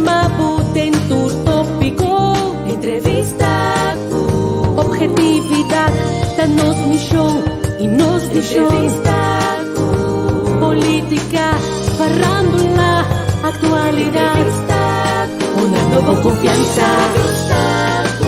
Informa bo den tur tópiko. Entrevista ku ophetividat ta nos mishon i nos vishon. Entrevista ku polítika, farándula, aktualidat. Entrevista ku Honrando bo konfiansa. Entrevista ku.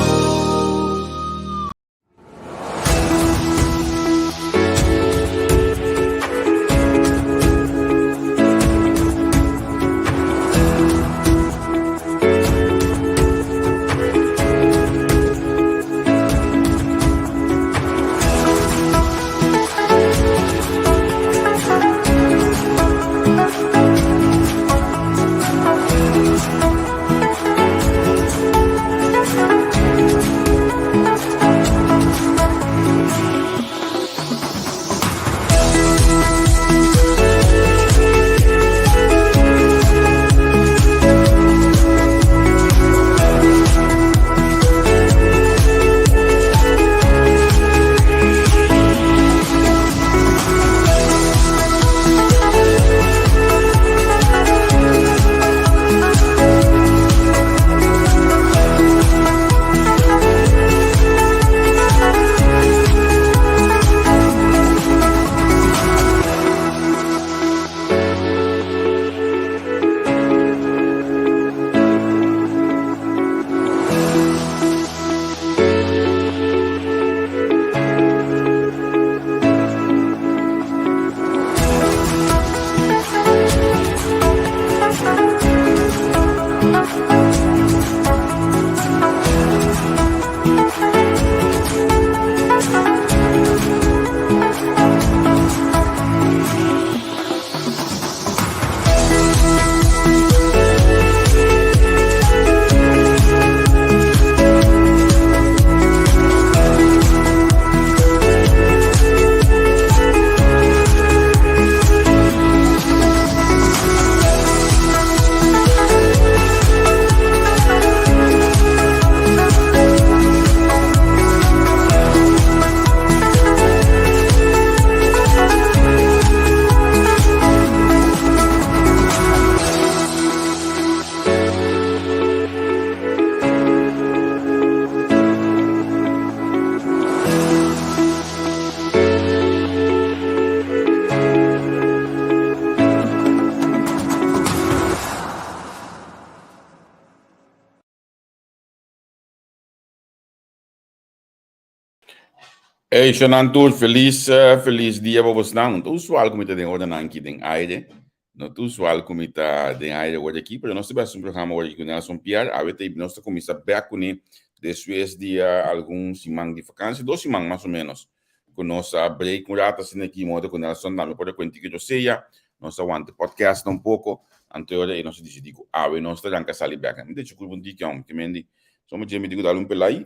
Ey, shonan tur, felis, felis dia pa bosnan. No ta usual ku mi ta den oranan aki den aire. No ta usual ku mi ta den aire ora aki, pero nos ta bai hasi un programa ora aki ku Nelson Pierre. Awe ta nos ta kuminsá bèk kuné despues di algun siman di vakansi, dos siman mas o ménos, ku nos a break un rato asina aki moda ku Nelson tambe por a kuenti kiko sea. Nos a wanta e podcast un poko, anto e ora ei nos a disidí ku awe nos ta ranka sali bèk. Mi ta hecho kurpa un tiki hombre, te mendi somo dje mi tin ku dal un pelai.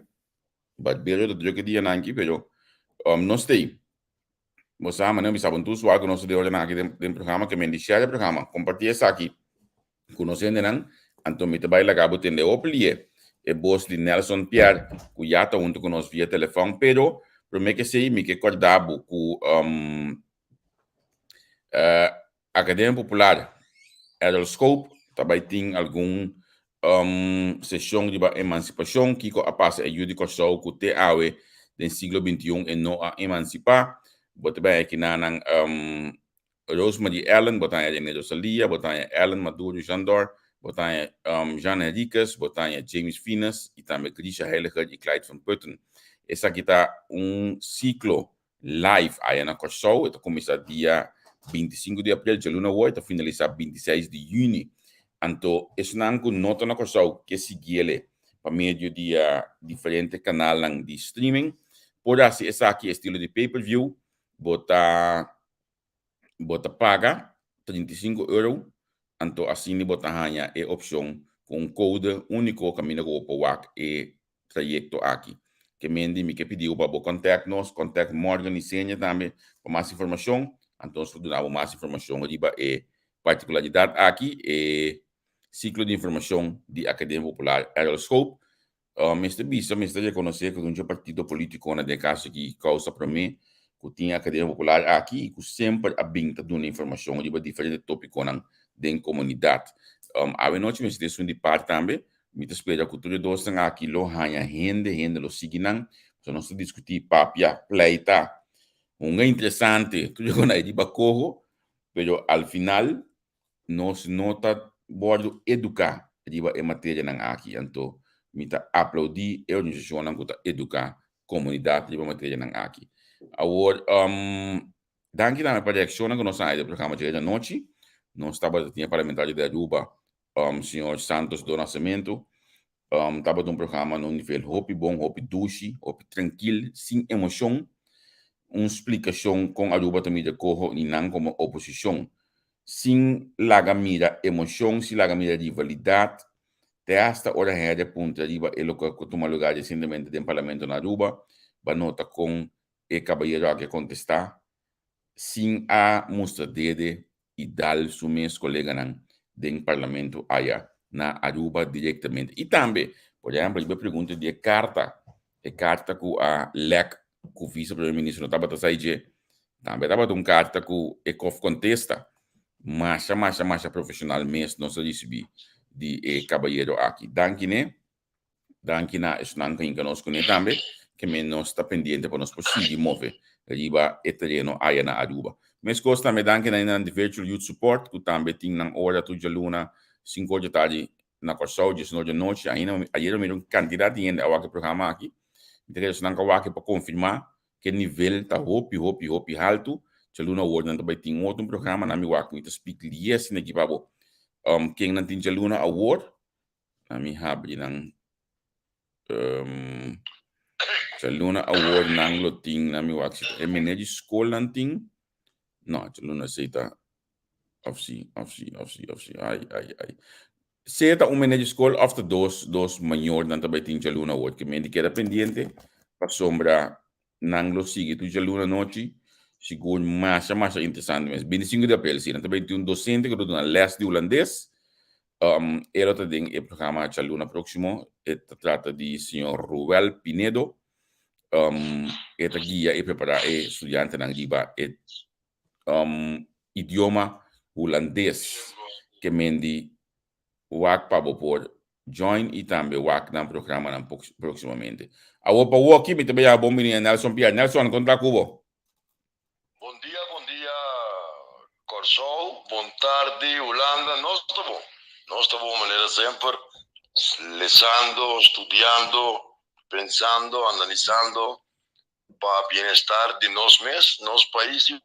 Barbero ta druk e dianan aki, pero no stay. Bo sa manera mi sa bon tur sual ku nos ta den ordenan aki den programa ke men di share e programa, kompartí esaki ku nos hendenan, anto mi ta bai laga bo tende hopi lie e bos di Nelson Pierre ku ya ta huntu ku nos via telefòn, pero promé ke esei mi ke kòrda bo ku Academia Popular Errol Scope ta bai tin algun seshon riba emansipashon, kiko a pasa e yu di Kòrsou ku te awe den siglo bintiun e no a emansipá. Bo ta bai aki nan Rosemarie Allen, bo ta haña Rene Rosalia, bo ta haña Ellen Maduro Jandor, bo ta haña Jean Henriquez, bo ta haña James Fines i tambe Grisha Heiliger i Clyde van Putten. Esaki ta un siklo live aya na Kòrsou. E ta kuminsá dia 25 di aprel, djaluna awor, e ta finalisá 26 di yüni. Anto esnan ku no ta na Kòrsou ke siguiele pa medio di diferente kanalnan di streaming por hasi esaki estilo di pay per view. Bo ta bo ta paga 35 euro, anto asina bo ta haña e opshon ku un kode úniko kaminda ku bo por wak e trayekto aki. Ke mendi mi ke pidi bo pa bo kòntèkt nos, kòntèkt Morgan i Senia tambe pa mas informashon, anto nos por duna bo mas informashon riba e partikularidat aki, e siklo di informashon di Akademia Popular Errol Schoop. Mester bisa, mester rekonosé ku dunchi partido polítikonan den e kaso aki kousa promé ku tin e Akademia Popular aki i ku semper a bin ta duna informashon riba diferente tópikonan den komunidat. Awe nochi mester tin esun di par tambe. Mi ta spera ku tur e dosnan aki lo haña hende, hende lo sigui nan. Pasobra nos ta diskutí, papia, pleita, hunga interesante, tur loke nan riba koho, pero al final nos no ta wòrdu eduká riba e materianan aki. Anto mi ta aplaudí e organisashonnan ku ta eduká komunidat riba materianan aki. Awor, danki tambe pa reakshonnan ku nos a haña di e programa dje anochi. Nos tabata tin e parlamentario di Aruba, señor Santos do Nascimento. Tabata un programa na un nivel hopi bon, hopi dushi, hopi trankil, sin emoshon. Un splikashon kon Aruba ta mira koho i nan komo oposishon. Sin laga mira emoshon, sin laga mira rivalidat. Te hasta ora hende a puntra riba e loke a tuma lugar resientemente den Parlamento na Aruba, bo a nota kon e kabayero aki a kontestá sin a mustra dede i dal su mes koleganan den Parlamento aya na Aruba direktamente. I tambe, por ehempel, riba e pregunta di e karta, e karta ku a lek ku Vice Primer Minister no tabata sa dje, tambe tabata un karta ku e kof kontesta masha masha masha profeshonal mes nos a risibí di e kabayero aki. Danki n'e. Danki na esnan ku hinka nos kuné tambe, ke men nos ta pendiente pa nos por sigui move riba e tereno aya na Aruba. Meskos tambe danki na hendenan di Virtual Youth Support ku tambe tin nan ora tur djaluna sinku or dje tardi na Kòrsou, diesun or dje nochi. Ainda ayer mi mira un kantidat di hende a wak e programa aki. Mi ta kere esnan ku a wak pa konfirmá ku e nivel ta hopi hopi hopi haltu. Djaluna awor nan ta bai tin otro un programa, nan mi wak mi ta spik lies esaki pa bo. Ken nan tin djaluna awor? Ami habri nan djaluna awor nan lo tin nan mi wak si e meneer di skol nan tin no djaluna esei ta of si of si of si of si ai ai ai sea ta un meneer di skol of ta dos dos mayor nan ta bai tin djaluna awor ke men di keda pendiente pasobra nan lo sigui tur djaluna anochi sigur masha masha interesante mes 25 di april si nan ta bai tin un docente ku ta duna les di hulandes E lo ta den e programa djaluna próksimo. E ta trata di señor Ruel Pinedo. E ta guia i prepará e studiantenan riba e idioma hulandes. Ke men di wak pa bo por join i tambe wak nan programanan próksimamente. Awor pa woki mi ta bai yama bon bini na Nelson Pierre. Nelson, kon ta ku bo? Bon dia bon dia Kòrsou, bon tardi Hulanda, nos ta bon, nos ta bon manera semper, lesando, studiando, pensando, analisando pa bienestar di nos mes, nos pais y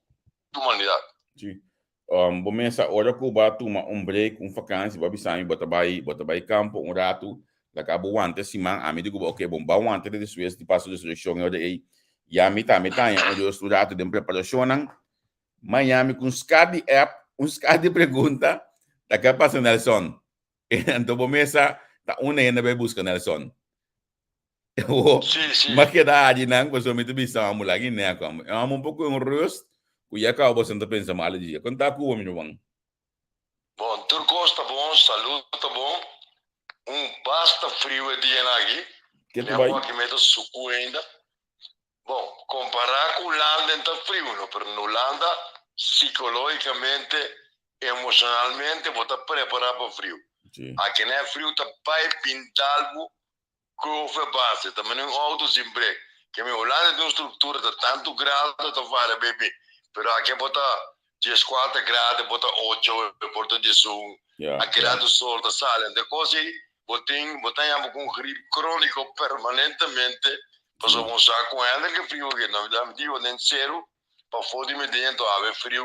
humanidad. Sí. Bo mesa ora ku bo a tuma un break, un vakansi, bo a bisa mi bo ta bai, bo ta bai kampo un ratu, laga bo wanta e siman, ami di ku bo oke bon, bo a wanta te despues di paso resurekshon e ora ei, ya mi tambe ta haña un rust un ratu den preparashonnan, maña mi ku un skat di app, un skat di pregunta, ta ke a pasa Nelson? Anto bo mesa ta unda hende a bai buska Nelson? Wo, Sí, sí. ma keda adi nan, pasobra mi ta bisa amo lagi neko amo. E amo un poko un rust, ku ya kaba boso ta pensa mal di dje. Kon ta ku bo, mi ruman? Bon, tur kos ta bon, salud ta bon. Un basta friu e dianan aki. Ke Mi ta a bai? wak mi ta suku ainda. Bon, kompará ku Hulanda en ta friu no, pero na Hulanda sikologikamente, emoshonalmente bo ta prepará pa friu. Sí. Aki na e friu ta bai bin dal bo Grove base ta mene un auto sin brek. Ke mi Hulanda tin un struktura ta tantu grado ta varia baby. Pero aki bo ta 14 grado bo ta ocho e por ta 11. Aki rato sol ta sali. Ante kos ei bo tin bo ta yama ku un grip kroniko permanentemente pasobra bo sa ku hende ke friu aki. Mi diba den seru pafó di mi dentro awe friu.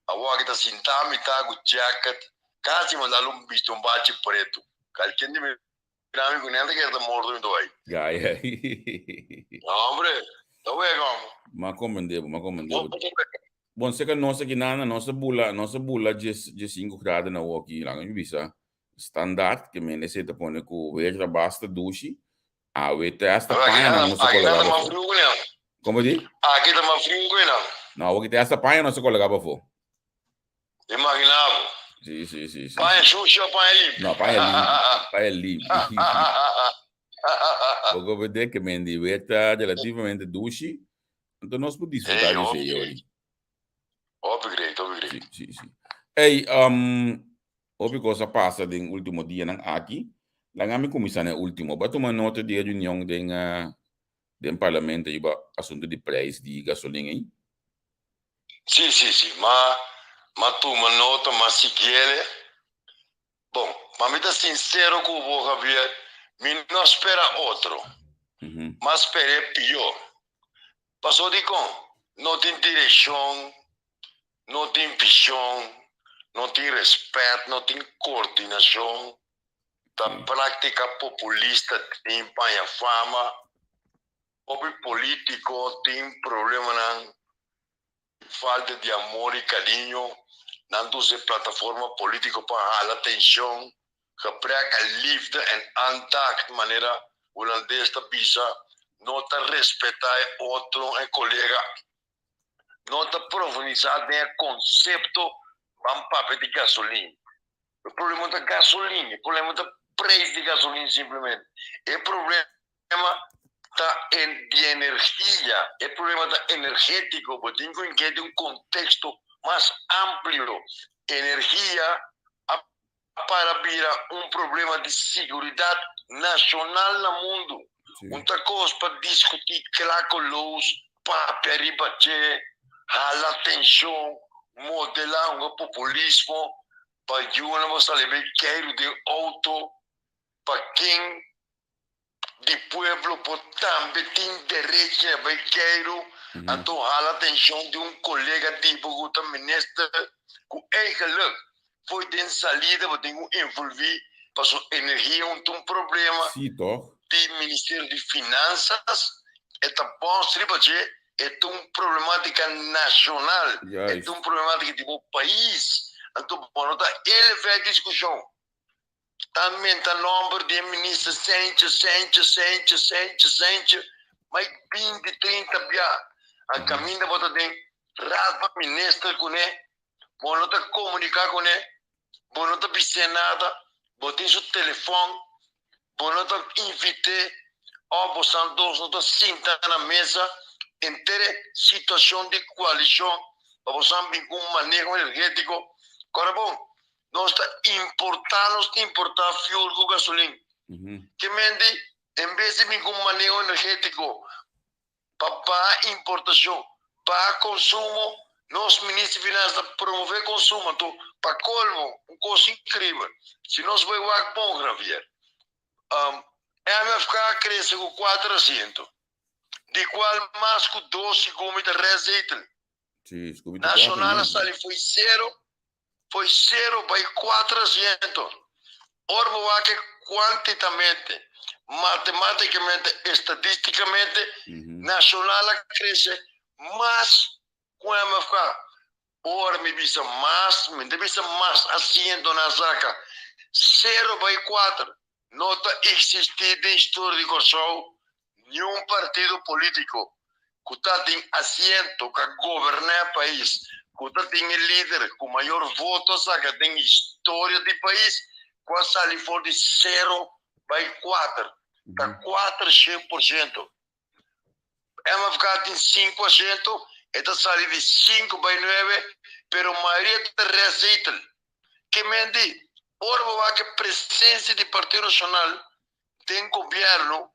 Awor aki ta sinta mi ta ku jacket kasi manda lo bisti un bachi pretu. Kalken di mi Mira mi ku nènta kere ta morto mi ta bai. Ya, ya. No, hombre, ta wega, hombre. Ma komprendé bo, ma komprendé bo. Bon, seka nos aki nana, nos a bula, nos a bula djes, djes sinku grado na woki, laga mi bisa, standaard, ke men esei ta pone ku weer ta basta dushi, awe te hasta Pero aki paña nan nana, nos a aki kologa nana mas pafó. friu ku nan. Komo di? Aki ta mas friu ku nan. No, awoki te hasta paña nos a kologa pafó. Imagina bo. Sí, sí, sí, sí. Paña sushi o paña limpi? No, paña limpi. Paña limpi. Poko bede ke men di weer ta relativamente dushi. Anto nos por disfruta Hey, di hopi esei, great. Yori. Hopi great, hopi great. Sí, sí, sí. Hey, um, Hopi kos a pasa den último dianan aki. Laga mi kuminsá na e último. Bo a tuma nota di e reunion den den parlamento riba asuntu di preis di gasolin ei? Sí, sí, sí. Ma m'a tuma nota, m'a siguiele. Bon, ma mi ta sincero cu bo, Javier, mi no a spera otro. M'a spera e pior. Paso dicon? No tin direccion, no tin vision, no tin respet, no tin coordinacion. Ta practica populista tin paña fama. Hopi politico tin problemanan. Falta di amor i kariño, nan ta usa e plataforma polítiko pa hala atenshon, gebrek aan liefde en aandacht, manera hulandes ta bisa, no ta respetá e otro, e kolega, no ta profundisá den e konsepto ban papia di gasolin. E problema no ta gasolin, e problema ta prijs di gasolin simplemente. E problema ta di energia, e problema ta energetico, bo tin cu inkedi un contexto mas amplio. Energia a para bira un problema di siguridad nacional na mundo. Un ta cos pa discuti cla cu luz, papia riba dje, hala atencion, modela un populismo pa yunan bo sali bay keiru den auto pa ken di pueblo por tambe tin derecho na bay keiru, anto hala atencion di un colega di bo cu ta minister cu eigenlijk fo'i den salida bo tin cu envolvi pasobra energia un ta un problema di ministerio di finanzas e ta bons riba dje e ta un problematica nacional e ta un problematica di bo pais anto bo no ta eleva e discusion. Ta menta nomber di e minister Sentje, Sentje, Sentje, Sentje, Sentje, mai binti, trinta bia. A caminda bo ta den raad van minister cune, bo no ta comunica cune, bo no ta bis'é nada, bo tin su telefon, bo no ta invit'é of bosan dos no ta sinta na mesa henter e situacion di coalicion pa bosan bin cu un maneho energetico. Cora bon, Nos ta importá, nos ta importá fuel ku gasolin. Ke mende, en bes di bin ku un maneho energétiko pa baha importashon, baha konsumo, nos Minister di Finansa ta promové konsumo. Anto, pa kolmo, un kos inkribel, si nos bai wak bon, Javier, MFK a krese ku kuater asiento, di kual mas ku dos segun mi ta restzetel. Nashonal a sali fo'i sero Foi sero bai kuater asiento. Ora bo wak e kuantitamente, matematikamente, estadistikamente, Nashonal a krese mas ku MFK. Ora mi bisa mas, mi ta bisa mas asientonan a saka. Sero bai kuater. No ta existi den historia di Kòrsou niun partido politico ku ta tin asiento ka goberná e pais, ku ta tin e lider ku mayor voto a saka den historia di pais ku a sali for di sero bai kuater, ta 400%. MFK tin sinku asiento, e ta sali di sinku bai nuebe, pero mayoria ta restzetel. Ke men di, ora bo wak e presensia di Partido Nashonal den gobièrnu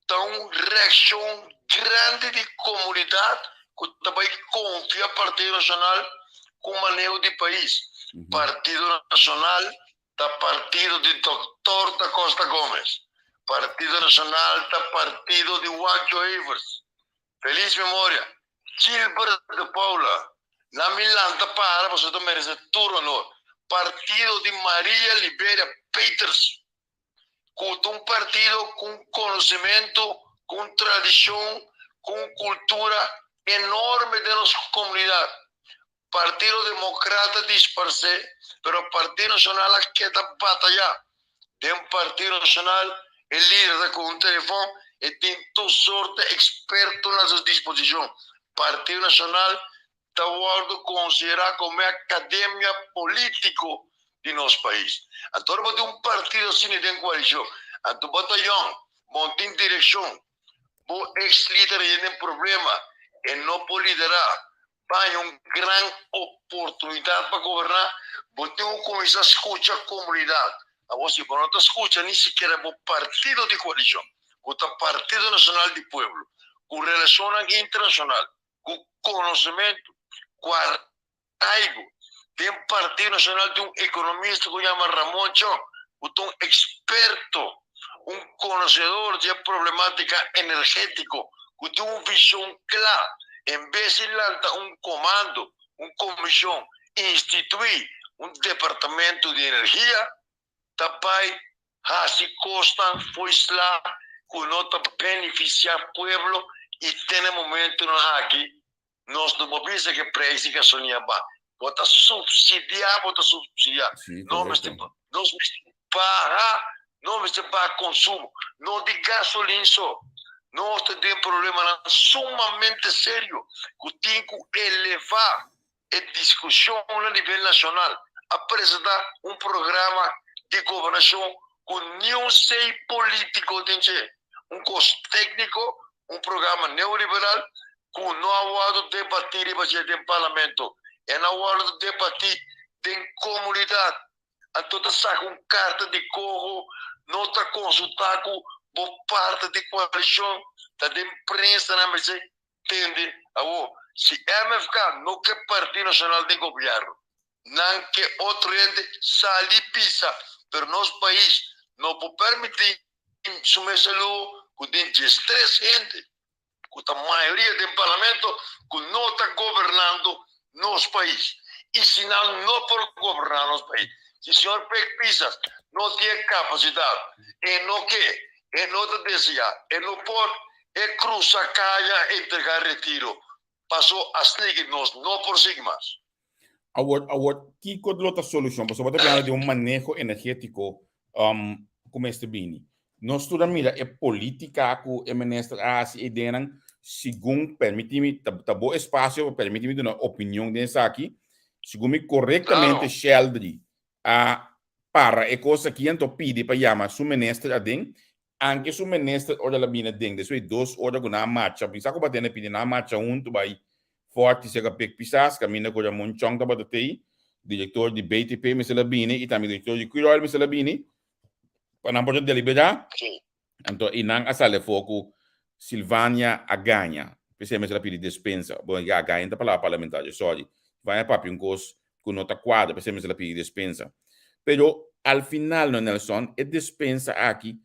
ta un reakshon grandi di komunidat ku ta bai konfia Partido Nashonal ku maneho di pais. Partido Nashonal ta partido di Dòktor Da Costa Gomez. Partido Nashonal ta partido di Juancho Evers. Feliz memoria. Gilbert de Paula. Nan mi lanta para pasobra ta merece tur honor. Partido di Maria Liberia Peters. Cu ta un partido cu un conocimento, cu un tradicion, cu un cultura enorme den nos comunidad. Partido Democrata disparce, pero Partido Nacional a keda bataya. Den Partido Nacional e lider ta cu un telefon e tin tur sorte experto na su disposicion. Partido Nacional ta wordo considera como e academia politico di nos pais. Anto ora bo tin un partido asina den coalicion, anto bo ta yong, bo no tin direccion, bo ex lider a yenda den problema, e no por lidera. Pa haña un gran oportunidat pa goberná, bo tin ku kuminsá skucha komunidat. Awor, si bo no ta skucha ni sikiera bo partido di koalishon, ku ta Partido Nashonal di Pueblo, ku relashonnan internashonal, ku konosementu, ku araigo den Partido Nashonal tin un ekonomista ku yama Ramon Chong, ku ta un eksperto, un konosedor di e problematika energetiko, ku tin un vishon kla. En bes di lanta un komando, un komishon, instituí un departamento di energia, ta bai hasi kosnan fo'i sla ku no ta benefisiá pueblo i te na e momentunan aki Nos no por bisa ke prijs di gasolina ba. Bo ta subsidia, bo ta subsidia. Sí, No mester, correcto. nos mester baha, no mester baha consumo. No di gasolin so. Nos ta den problemanan sumamente serio ku tin ku eleva e diskushon na nivel nashonal. A presenta un programa di gobernashon ku niun sei politiko den dje. Un kos tékniko, un programa neoliberal ku no a wòrdu debatí riba dje den parlamento, e no a wòrdu debatí den komunidat. Anto ta saka un karta di koho, no ta konsultá ku bo parti di koalishon, ta den prensa nan mester tende. Awor, si MFK no ke Partido Nashonal den gobièrnu, nan ke otro hende sali bisa, pero nos pais no por permití su mes saludo ku den diestres hende ku ta mayoria den parlamento ku no ta gobernando nos pais y si nan no por goberna nos pais si señor Pek Pisas no tin e capacidad e no ke e no ta desea e no por e cruza caya entrega retiro paso asniki nos no por sigui mas. Awor, awor, kiko lo ta solushon? Pasobra bo ta hablando di un maneho energétiko um, ku mester bini. Nos tur a mira e polítika ku e minister a hasi e ideanan, segun permití mi, ta, ta bo espasio, permití mi duna opinion den esaki, segun mi korektamente Claro. Sheldry a para e kos aki anto pidi pa yama su minister aden, anke su minister ora el a bini aden despues di dos ora ku nan a marcha, mi sa ku batende pidi nan a marcha huntu bai Forti serka Pek Pisas kaminda ku Ramon Chong tabata tei, direktor di BTP mester a bini i tambe direktor di Curoil mester a bini pa nan por ta deliberá. Anto i nan a sali afó ku Silvania a gaña. P'esei mester a pidi despensa. Bon, ya, gaña ta palabra parlamentario, sorry. Silvania a papia un kos ku no ta kuadra, p'esei mester a pidi despensa. Pero al final, no Nelson, e despensa aki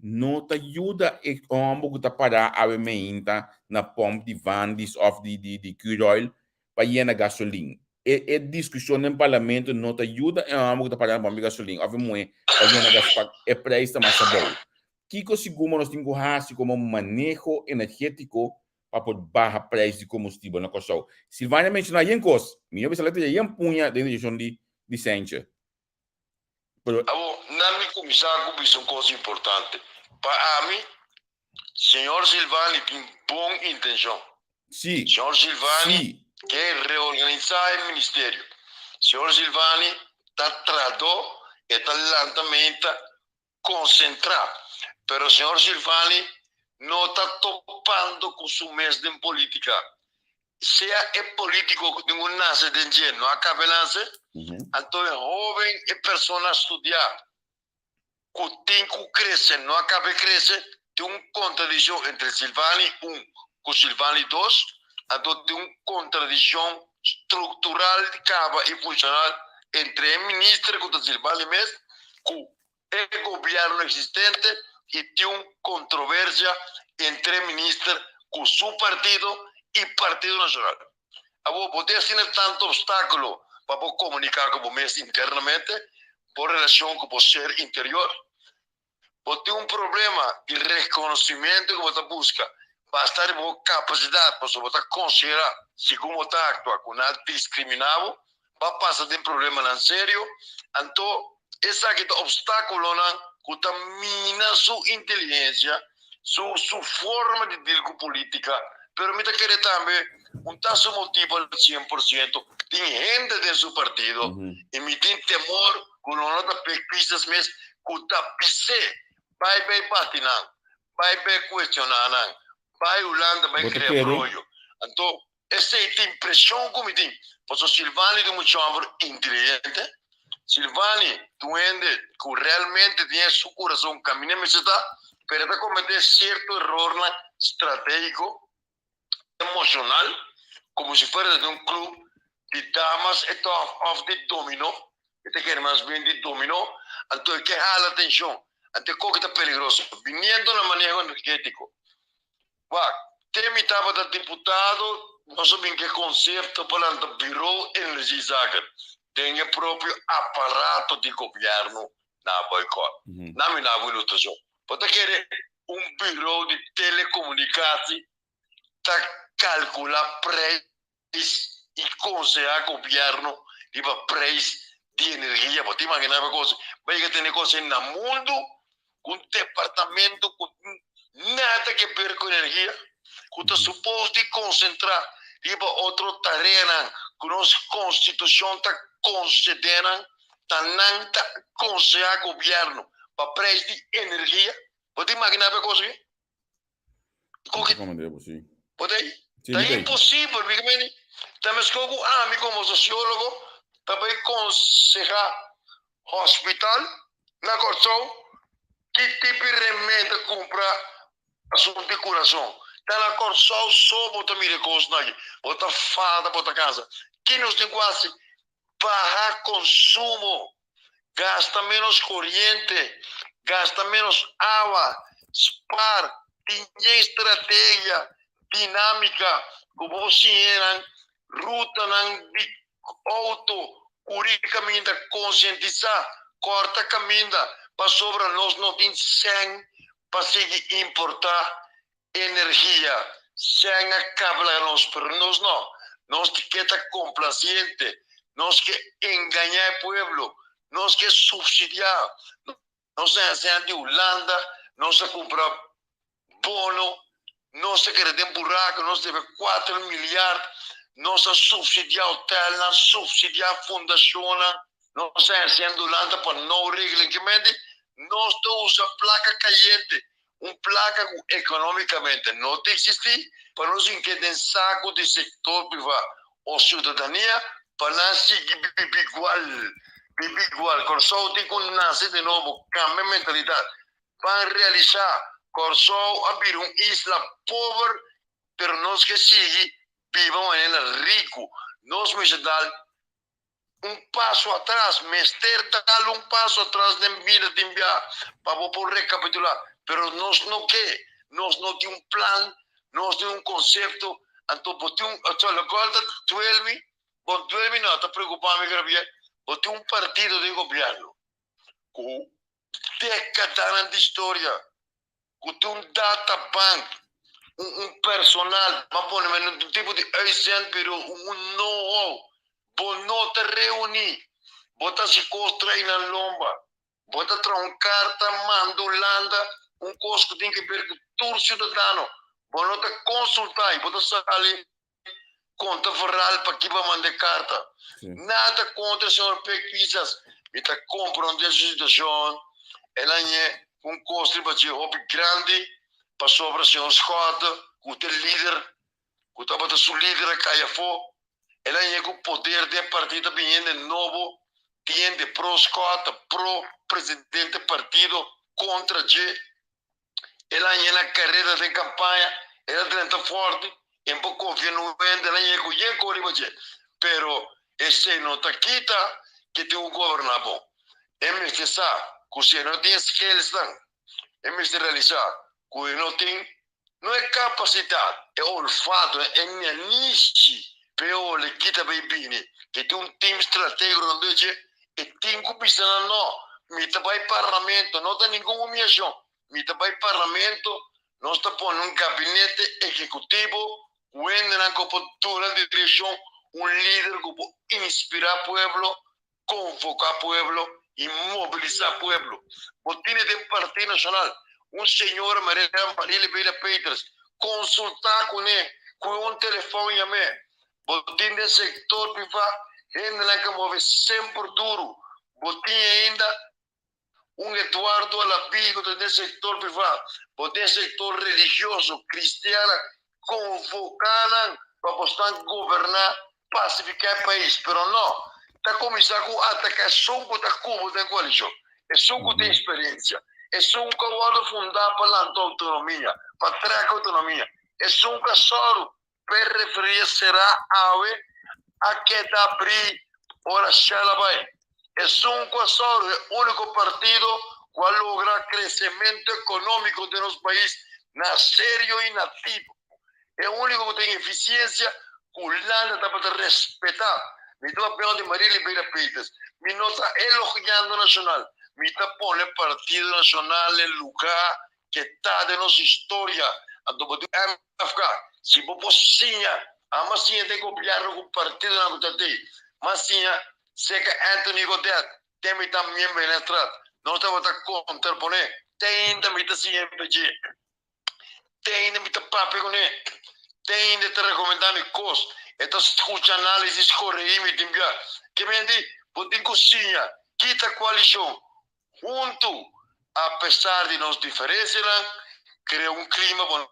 no ta yuda e hòmber ku ta pará awe meinta na pòmp di Vandis òf di di di Curoil pa yena gasolin. E e diskushon den parlamento no ta yuda e hòmber ku ta pará na pòmp di gasolin òf e muhé pa yena gas pa e preis ta mas abou. Kiko sigur nos tin ku hasi komo maneho energétiko pa por baha preis di komustibel na Kòrsou? Silvania menshoná yen kos, mi no bisa la ta yen puña den direkshon di di Sentje. Pero. Awor, nan mi kuminsá ku bisa un kos importante. Pa ami, señor Silvani tin bon intenshon. Sí. Señor Silvani Sí. ke reorganisá e ministerio. Señor Silvani ta tradó, e ta lanta menta konsentrá. Pero señor Silvani no ta topando ku su mes den polítika. Sea e polítiko ku tin ku nase den dje no a kabe nase, anto e hóben, e persona studiá ku tin ku krese no a kabe krese, tin un kontradikshon entre Silvani un ku Silvani dos, anto tin un kontradikshon struktural kaba i funshonal entre e minister ku ta Silvani mes ku e gobierno existente y tin un controversia entre minister cu su partido y Partido Nacional. Awor bo tin asina tanto obstaculo pa bo comunica cu bo mes internamente, bo relacion cu bo ser interior. Bo tin un problema di reconocimento cu bo ta busca basta riba bo capacidad pasobra bo ta considera segun bo ta actua cu nan a discrimina bo ba pasa den problemanan serio, anto esaki ta obstaculonan cu ta mina su inteligencia, su su forma di deal cu politica, pero mi ta kere tambe un ta su motibo al 100%, tin hende den su partido y mi tin temor cu lo no ta pek pistas mes cu ta bis'é bai bay bati nan, bai bay cuestiona nan, bai Hulanda bai Bo ta crea kere? broyo, anto. Esei ta impreshon ku mi tin, pasobra Silvani ta un mucha hòmber inteligente. Silvani ta un hende ku realmente tin e su kurason kaminda mester ta, pero e ta kometé sierto erornan stratégiko, emoshonal, komo si fuera ta den un klup di damas e ta òf di dominó, e ta kere mas bien di dominó, anto e ke hala atenshon, anto e koki ta peligroso, biniendo na maneho energétiko. Wak, te mi tabata diputado, nos a bin ku e konsepto pa lanta Bureau Energiezaken den e propio aparato di gobièrnu na boikòt. Na mi nabo ilustrashon. Bo ta kere un bureau di telekomunikasi ta kalkulá preis i konsehá gobièrnu riba preis di energia. Bo ta imaginá bo kos? Bo yega tene kos ei na mundu ku un departamento ku nada ke ber ku energia, ku ta supos di konsentrá riba otro tareanan ku nos konstitushon ta konsedé nan, ta nan ta konsehá gobièrnu pa preis di energia. Bo ta imaginá bo e kos aki? Koki Bo ta ei? Ta imposibel, mi meni. Ta meskos ku ami komo sosiólogo ta bai konsehá hospital na Kòrsou ki tipo di remedi ta kumpra asuntu di kurason. Ta na Kòrsou so bo ta mira e kosnan aki. Bo ta falta, bo ta kansa. Ki nos tin ku hasi? Baha konsumo, gasta ménos koriente, gasta ménos awa, spar, tin yen strategia, dinámika ku bo por siña nan rutanan di outo, kuri kaminda, konsientisá, kòrta kaminda, pasobra nos no tin sèn pa sigui importá Energia, Sèn a kaba laga nos, pero nos no. Nos ta ke ta komplasiente, nos ke engañá e pueblo, nos ke supsidiá. Nos a haña sèn di Hulanda, nos a kumpra bono, nos ta keda den buraku, nos debe kuater miliard, nos a supsidiá hotelnan, supsidiá fundashonnan, nos a haña sèn di Hulanda pa nou regla. Kimente nos ta usa plaka kayente Un plaka ku ekonómikamente no ta eksistí pa nos hinke den saku di sektor privá o siudadania pa nan sigui biba igual, biba igual. Kòrsou tin ku nase di nobo, kambia mentalidat. Ban realisá, Kòrsou a bira un isla pober pero nos ke sigui biba manera riku. Nos mester dal un paso atras, mester dal un paso atras den bida tin bia pa bo por recapitula, pero nos no ke, nos no tin un plan, nos tin un concepto, anto bo tin un, so locual ta duel mi, bon duel mi no, ta preocupa mi grabia, bo tin un partido den gobierno cu decadanan di historia, ku tin un data bank, un un personal, ban pone men un tipo di uitzendbureau, un un know-how, bo no ta reuní, bo ta hasi kos tra'i nan lomba, bo ta traha un karta manda Hulanda un kos ku tin ke ber ku tur siudadano, bo no ta konsultá i bo ta sali konta vooral pakiba manda e karta. Nada kontra señor Pek Pisas, mi ta komprondé su situashon, el a ñe un kos riba dje hopi grandi pasobra señor Schotte ku ta e lider, ku tabata su lider a kai afó, el a ñe ku poder den e partido ta bin hende nobo, tin hende pro Schotte, pro presidente partido kontra dje. El a yena kareda den kampaña, el a drenta forte, e por konfia na un hende, el a yega ku yen kos riba dje. Pero esei no ta kita ke tin ku goberná bon. E mester sa ku si e no tin e skillsnan, e mester realisá ku e no tin no e kapasidat, e olfato, e nanishi pa e hole kita bay bini. Ke tin un team stratego rondó dje, e tin ku bisa nan no, mi ta bay parlamento, no ta ningun humiashon, mi ta bay parlamento, nos ta pone un gabinete ehekutivo ku hendenan ku por duna direkshon, un lider ku por inspirá pueblo, konvoká pueblo i mobilisá pueblo. Bo tine den Partido Nashonal un señora Maria Marile Bela Peters, konsultá kuné, ku un telefòn yam'é. Bo tin den sektor privá hendenan ke move semper duru. Bo tin ainda un Eduardo Alabi ku ta den sektor privá. Bo den sektor religioso, kristiana, konvoká nan. Pa bosnan goberná, pasifiká e pais, pero no, ta kuminsá ku ataká esun ku ta kubo den koalishon, esun ku tin eksperensia, esun ku a wòrdu fundá pa lanta outonomia, pa trèk outonomia, esun ku a sòru pa e referia será awe a keda abrí ora Shell a bai, esun ku a sòru e úniko partido ku a logra kresementu ekonómiko den nos pais na serio i na tipo. E úniko ku tin efisiensia ku Hulanda tabata respetá. Mi ta papia di Maria Liberia Peters. Mi no ta elogiando Nashonal. Mi ta pone Partido Nashonal e lugá ke ta den nos historia. Anto bo di MFK, si bo por siña, amo a siña den gobièrnu ku partidonan ku ta tei. Mi a siña serka Anthony Godett, ten mi ta miembro den Estrad. Nos tabata kontraponé. Te ainda mi ta siña MPG. Te ainda mi ta papia kuné. Te ainda e ta rekomendá mi kos. E ta skucha análisis, koreí mi tin bia. Ke men di, bo tin ku siña kita koalishon huntu apesar di nos diferensianan, krea un klima pa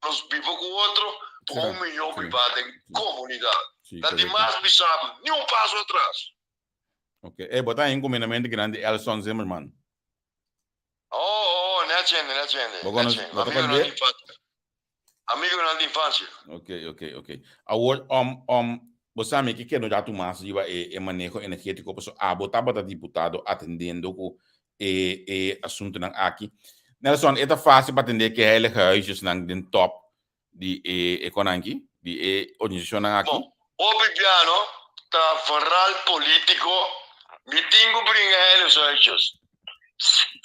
nos biba ku otro pa un mihó biba den komunidat. Ta dimas bisa bo, ni un paso atras. Ok, e bo ta encomendamento grandi Elson Zimmerman. Oh, oh, oh, net hende, net hende. Bo conoce, Net bo hende. ta Amigonan conoce? di infancia. Amigonan di infancia. Ok, ok, ok. Awor, um, um, bo sa mi ke kere un ratu mas riba e, e maneho energétiko, paso abo tabata diputado atendendo ku e, e asuntunan aki. Nelson, e ta fásil pa atendé ke heilige huisjesnan den top di e e konan aki, di e organisashonnan aki? Bon, hopi piano ta vooral politico, mi tin cu bringa heilige huisjes.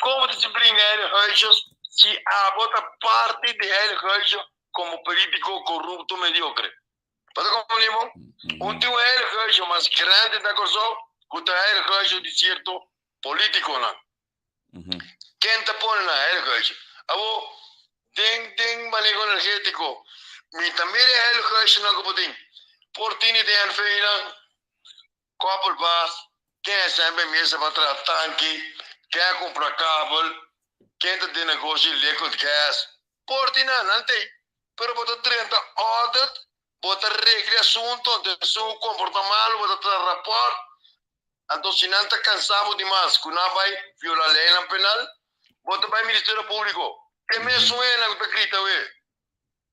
Como ta si bringa heilige huisjes si abo ta parti di heilige huisje como politico corrupto mediocre? Bo ta comprende bo? Un tin un heilige huisje mas grandi na Corsou cu ta heilige huisje di cierto politiconan. Ken ta pone nan heilighuisje? Abo, den den maneho energetiko, mi ta mira e heilighuisjenan ku bo tin. Por tini den NV-nan, koppelbaas, ken a sèn mesa pa traha tanki, ken a kumpra kabel, ken ta den negoshi liquid gas. Por tin nan, nan t'ei. Pero bo ta drenta audit, bo ta regla e asuntu, anto esun ku komporta malu bo ta traha rapòrt, Anto si nan ta kansa bo dimas ku nan bai viola leinan penal, bo ta bai Ministerio Públiko. E mesun hendenan ku ta grita awe,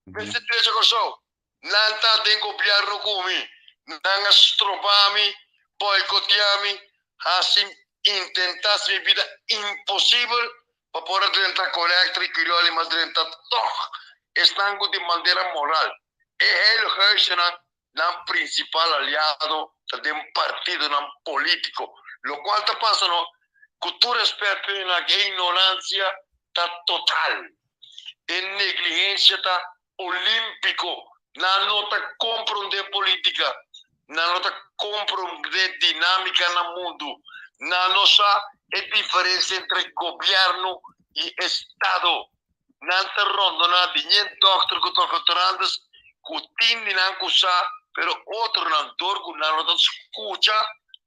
Mester drecha Kòrsou. Nan ta den gobièrnu ku mi. Nan a stroba mi, boikotea mi, hasi intentá hasi mi bida imposibel pa por a drenta Correctra i Curioli, mas drenta tòg esnan ku tin bandera moral. E heilighuisnan Nan principal aliado ta den partidonan politico. Locual ta pasa no, cu tur respet p'e nan e ignorancia ta total. E negligencia ta olimpico. Nan no ta compronde politica. Nan no ta compronde dinamica na mundo. Nan no sa e diferencia entre gobierno y estado. Nan ta rondoná di ñen dòkter ku doktorantes ku tin di nan ku sa, pero otronan dor ku nan no ta skucha,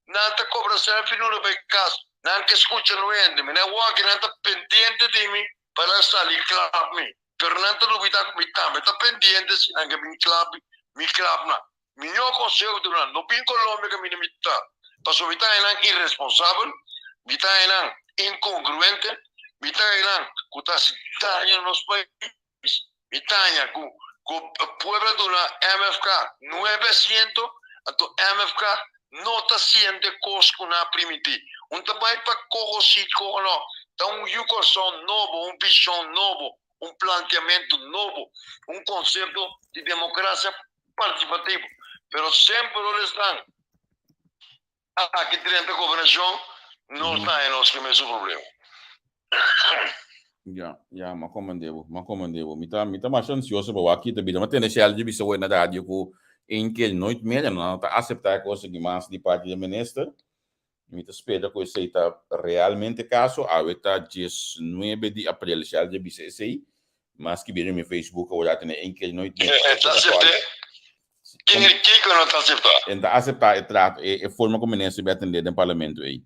nan ta kobra sèlfi nuna pa e kas. Nan ke skucha no hende. Mi nan wòki nan ta pendiente di mi pa nan sali klap mi, pero nan ta lubidá ku mi tambe ta pendiente si nan ke bin klap mi, mi klap nan. Mihó konseho ku duna, no bin Colombia kaminda mi ta, pasobra mi ta haña nan iresponsabel, mi ta haña nan inkongruente, mi ta haña nan ku ta hasi daño na nos pais, mi ta haña ku ku pueblo a duna MFK nuebe asiento, anto MFK no ta siente kos ku nan a primintí. Un ta bai pa koho si koho no, ta un yu kòrsou nobo, un vishon nobo, un planteamentu nobo, un konsepto di demokrasia participativo, pero semper ora esnan aki drenta gobernacion nos ta haña nos ke mesun problema. Ya, ya, m'a komende bo, m'a komende bo. Mi ta, mi ta masha ansioso pa wak kita bira. M'a tende Sheldje bisa hoy na radio ku een keer nooit meer, nan no ta aseptá e kos aki mas di parti di e minister. Mi ta spera ku esei ta realmente kaso. Awe ta diesnuebe di aprel, Sheldje bisa esei. Mas ki bira mi Facebook awor a tene een keer nooit meer. E ta asept'é? Kiko no ta aseptá? E no ta aseptá e trato, e forma ku minister bai atendé den parlamento ei.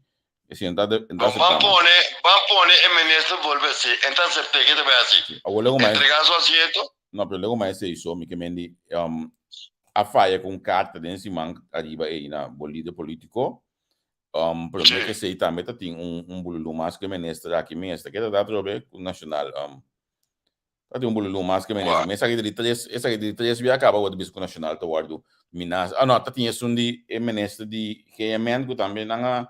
Esei no ta aseptá Ban mas. pone, ban pone e minister bolbe hasi. E no ta asept'é, ke ta bai hasi? Awor lego mas. Entregá su asiento? No, pero lego mas esei so, mi ke men di. a faya ku un karta den siman ariba ei na bo lider polítiko. Um, promé ku esei tambe ta tin un, un bululú mas ku e minister aki mes. Ta keda ta atrobe ku Nashonal. Um, ta tin un bululú mas ku e minister. Mi esaki ta di tres, esaki ta di tres bia kaba ku bo ta bisa ku Nashonal ta wòrdu minasa. Ah no, ta tin esun di e minister di GMN ku tambe nan a,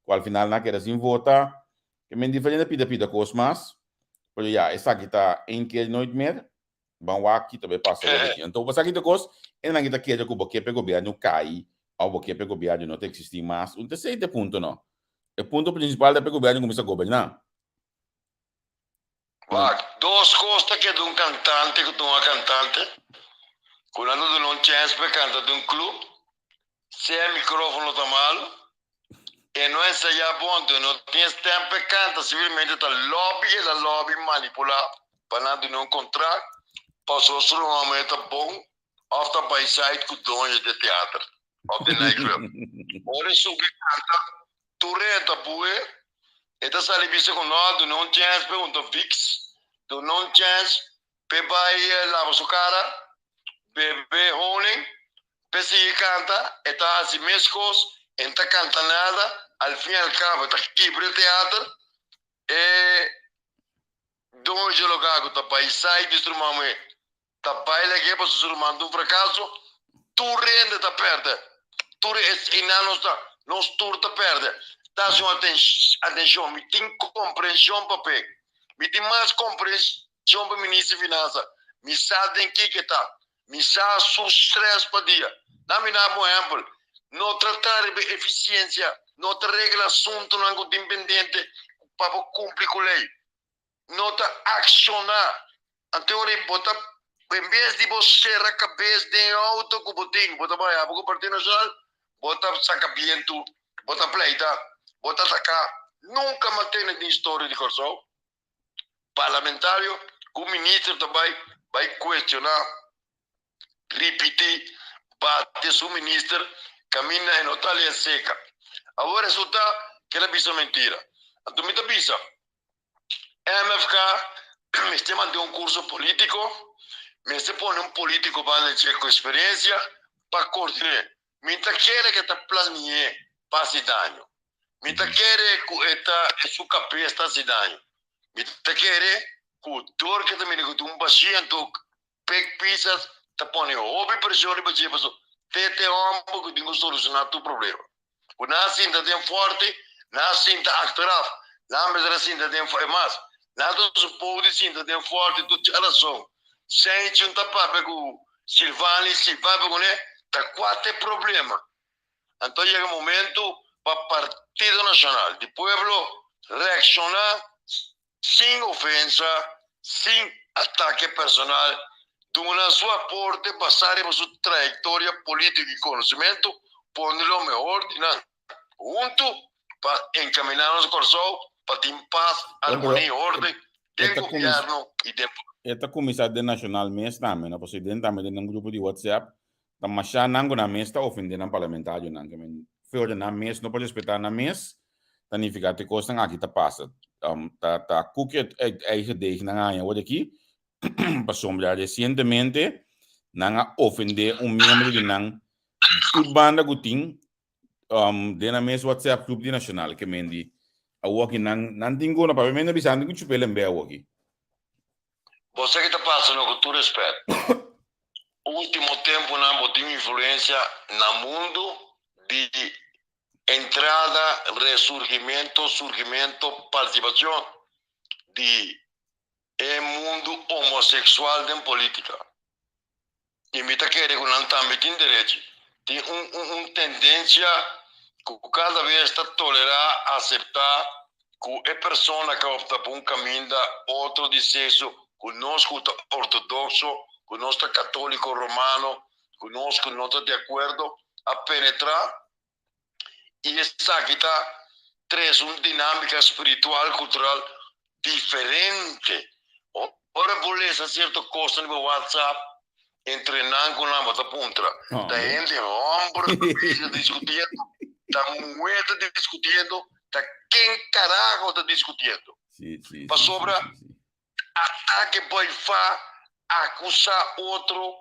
ku al final nan a keda sin vota. Ke men diferente pida pida kos mas. Pero ya, esaki ta één keer nooit meer. Ban wak ki ta bay pasa awor aki. Anto bo sa ki ta kos, e nan ki ta kere ku bo ke pa e gobièrnu kai òf bo ke pa e gobièrnu no ta eksistí mas. Un ta esei ta e punto no. E punto prinsipal ta pa e gobièrnu kuminsá goberná. Wak, dos kos ta keda un kantante ku ta un kantante ku nan ta duna un chèns pa e kanta den un klup, sea e mikrófono ta malu, e no ensayá bon, anto e no tin e stèm pa e kanta, simplemente ta lòbi, el a lòbi manipulá pa nan duna un kontrakt pasobra su ruman ta bon òf ta bai sait ku doño di e teater òf di nightclub. Ora e subi kanta, tur e ta bue, e ta sali bisa ku no, duna un chèns p'e hunta Vicks, duna un chèns p'e bai laba su kara, bebe honing, p'e sigui kanta, e ta hasi meskos, e no ta kanta nada, al fin i al kabo e ta kibra e teater, e doño di e loka ku ta bai sait di su ruman muhé ta bai lag'é pasobra su ruman ta un frakaso, tur hende ta pèrdè. Tur einan nos ta, nos tur ta pèrdè. Ta hasi un atenshon, mi tin komprenshon pa p'e. Mi tin mas komprenshon pa minister di finansa. Mi sa den kiko e ta. Mi sa su strès pa dia. Na mi daba un ehèmpel, no trata riba efisiensia, no ta regla asuntunan ku tin pendente pa bo kumpli ku lei. no ta akshoná. Anto ora bo ta, en bes di bo sera kabes den e outo ku bo tin, bo ta bai haba ku Partido Nashonal, bo ta saka bientu, bo ta pleita, bo ta ataká. Nunka mi a tende den historia di Kòrsou, parlamentario ku minister ta bai bai kuestioná, ripití, bate su minister kaminda e no ta lei seka. Awor resultá ku el a bisa mentira. Anto mi ta bisa. MFK mester mantene un curso politico, mester pone un politico banda dje cu experiencia pa coordine. Mi ta kere cu e ta planie pa haci daño. Mi ta kere cu e ta su cabes ta haci daño. Mi ta kere cu dor cu e ta mira cu tin un bashi anto Pek Pisas ta pone hopi presion riba dje pasobra te te homber cu tin cu soluciona tur problema. Cu nan a sinta den forte, nan a sinta achteraf, nan mester a sinta den e mas, nan ta supou di sinta den forte tur djarason. Seichun ta papia cu Silvani, Silvani papia cune, ta cua t'e problema? Anto yega momento pa Partido Nacional di Pueblo reacciona sin ofensa, sin atake personal, duna su aporte basá riba su trayektoria polítiko i konosementu, pone lo mehor di nan huntu pa enkaminá nos Kòrsou pa tin pas, armonia i orden den gobièrnu i den pueblo. E ta kuminsá den Nashonal mes tambe, no? Pasobra den tambe den nan grupo di WhatsApp ta mashá nan ku nan mes ta ofendé nan parlamentarionan. Ke men fe ora nan mes no por respetá nan mes, ta nifiká te kosnan aki ta pasa. Ta ta koek uit eigen deeg nan a haña awor aki, pasobra resientemente nan a ofendé un miembro di nan tur banda ku tin den nan mes WhatsApp groep di Nashonal. Ke men di awor aki nan nan tin ku no papia men a bisa nan tin ku chup'é lemb'é awor aki. Bo sa ki ta pasa no ku tur respet. Ultimo tempunan bo tin influencia na mundu di entrada, resurgimento, surgimento, participacion di e mundu homosexual den politica. I mi ta kere ku nan tambe tin derechi. Tin un un un tendencia ku kada bes ta tolerá, aseptá ku e persona ke opta pa un kaminda otro di sekso ku nos ku ta ortodokso, ku nos ta katoliko romano, ku nos ku no ta di akuerdo a penetrá i esaki ta trese un dinámika spiritual, kultural diferente. Ora bo lesa sierto kosnan riba WhatsApp, entre nan ku nan bo ta puntra, ta hende hòmber ta bezig diskutiendo, ta muhé ta diskutiendo, ta ken karaho ta diskutiendo? Pasobra atake bai fa, akusá otro.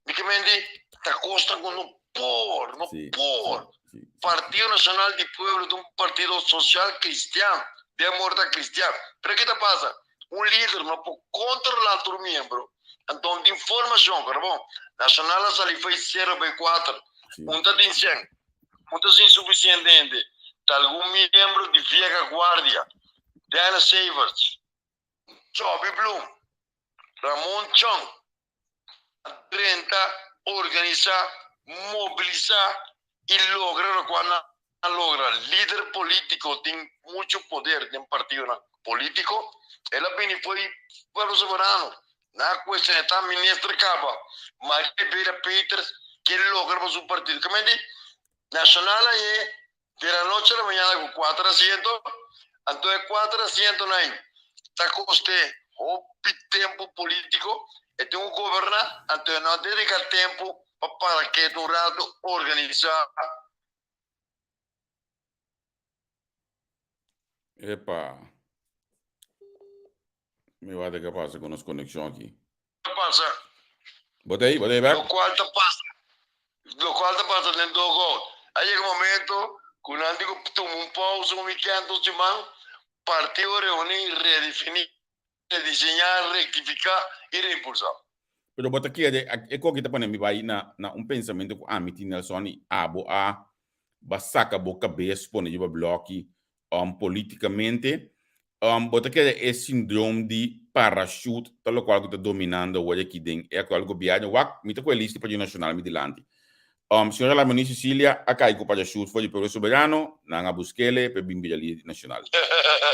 Mi ke men di ta kosnan ku no por, no por. Partido Nacional di Pueblo ta un partido social cristian, den amor ta cristian. Pero ke ta pasa? Un lider no por controla tur miembro, anto tin formacion, pero bon, Nacional a sali foi sero bay cuater, un ta tin cien, un ta sin suficiente hende, ta algun miembro di vieja guardia, Dennis Severts, Joby Bloem, Ramon Chong, a drenta, organisá, mobilisá i logra lokual nan a logra. Lider polítiko tin muchu poder den partidonan polítiko. El a bini for di Pueblo Soberano. Nan a kuestion'é ta minister kaba Maria Beida Peters ke logra pa su partido. Ke men di Nashonal a ye De la noche a la mañana ku kuater asiento, anto e kuater asientonan ta kost'é hopi tempu polítiko, e tin ku goberná, anto e no a dediká tempu pa para ketu un ratu organisá. Epa. Mi wak ke pasa ku nos konekshon aki. Ta pasa. Bo ta ei? Bo ta ei bek? Lokual ta pasa, lokual ta pasa den dogout. A yega momento ku nan tin ku tuma un pausa un wikènt, un siman, partido reuní, redefiní, rediseñá, rektifiká i reimpulsá. Pero bo ta kere, e koki ta pone mi bai na na un pensamentu ku ami tin Nelson i abo a ba saka bo kabes pone riba bloki Politikamente, bo ta kere e sindroom di parachute ta lokual ku ta dominando awor aki den e aktual gobièrnu. Wak, mi ta ku e lista di Partido Nashonal mi dilanti. Señora Larmonie Cecilia a kai ku parachute for di Pueblo Soberano, nan a busk'ele pa e bin bira lider di Nashonal.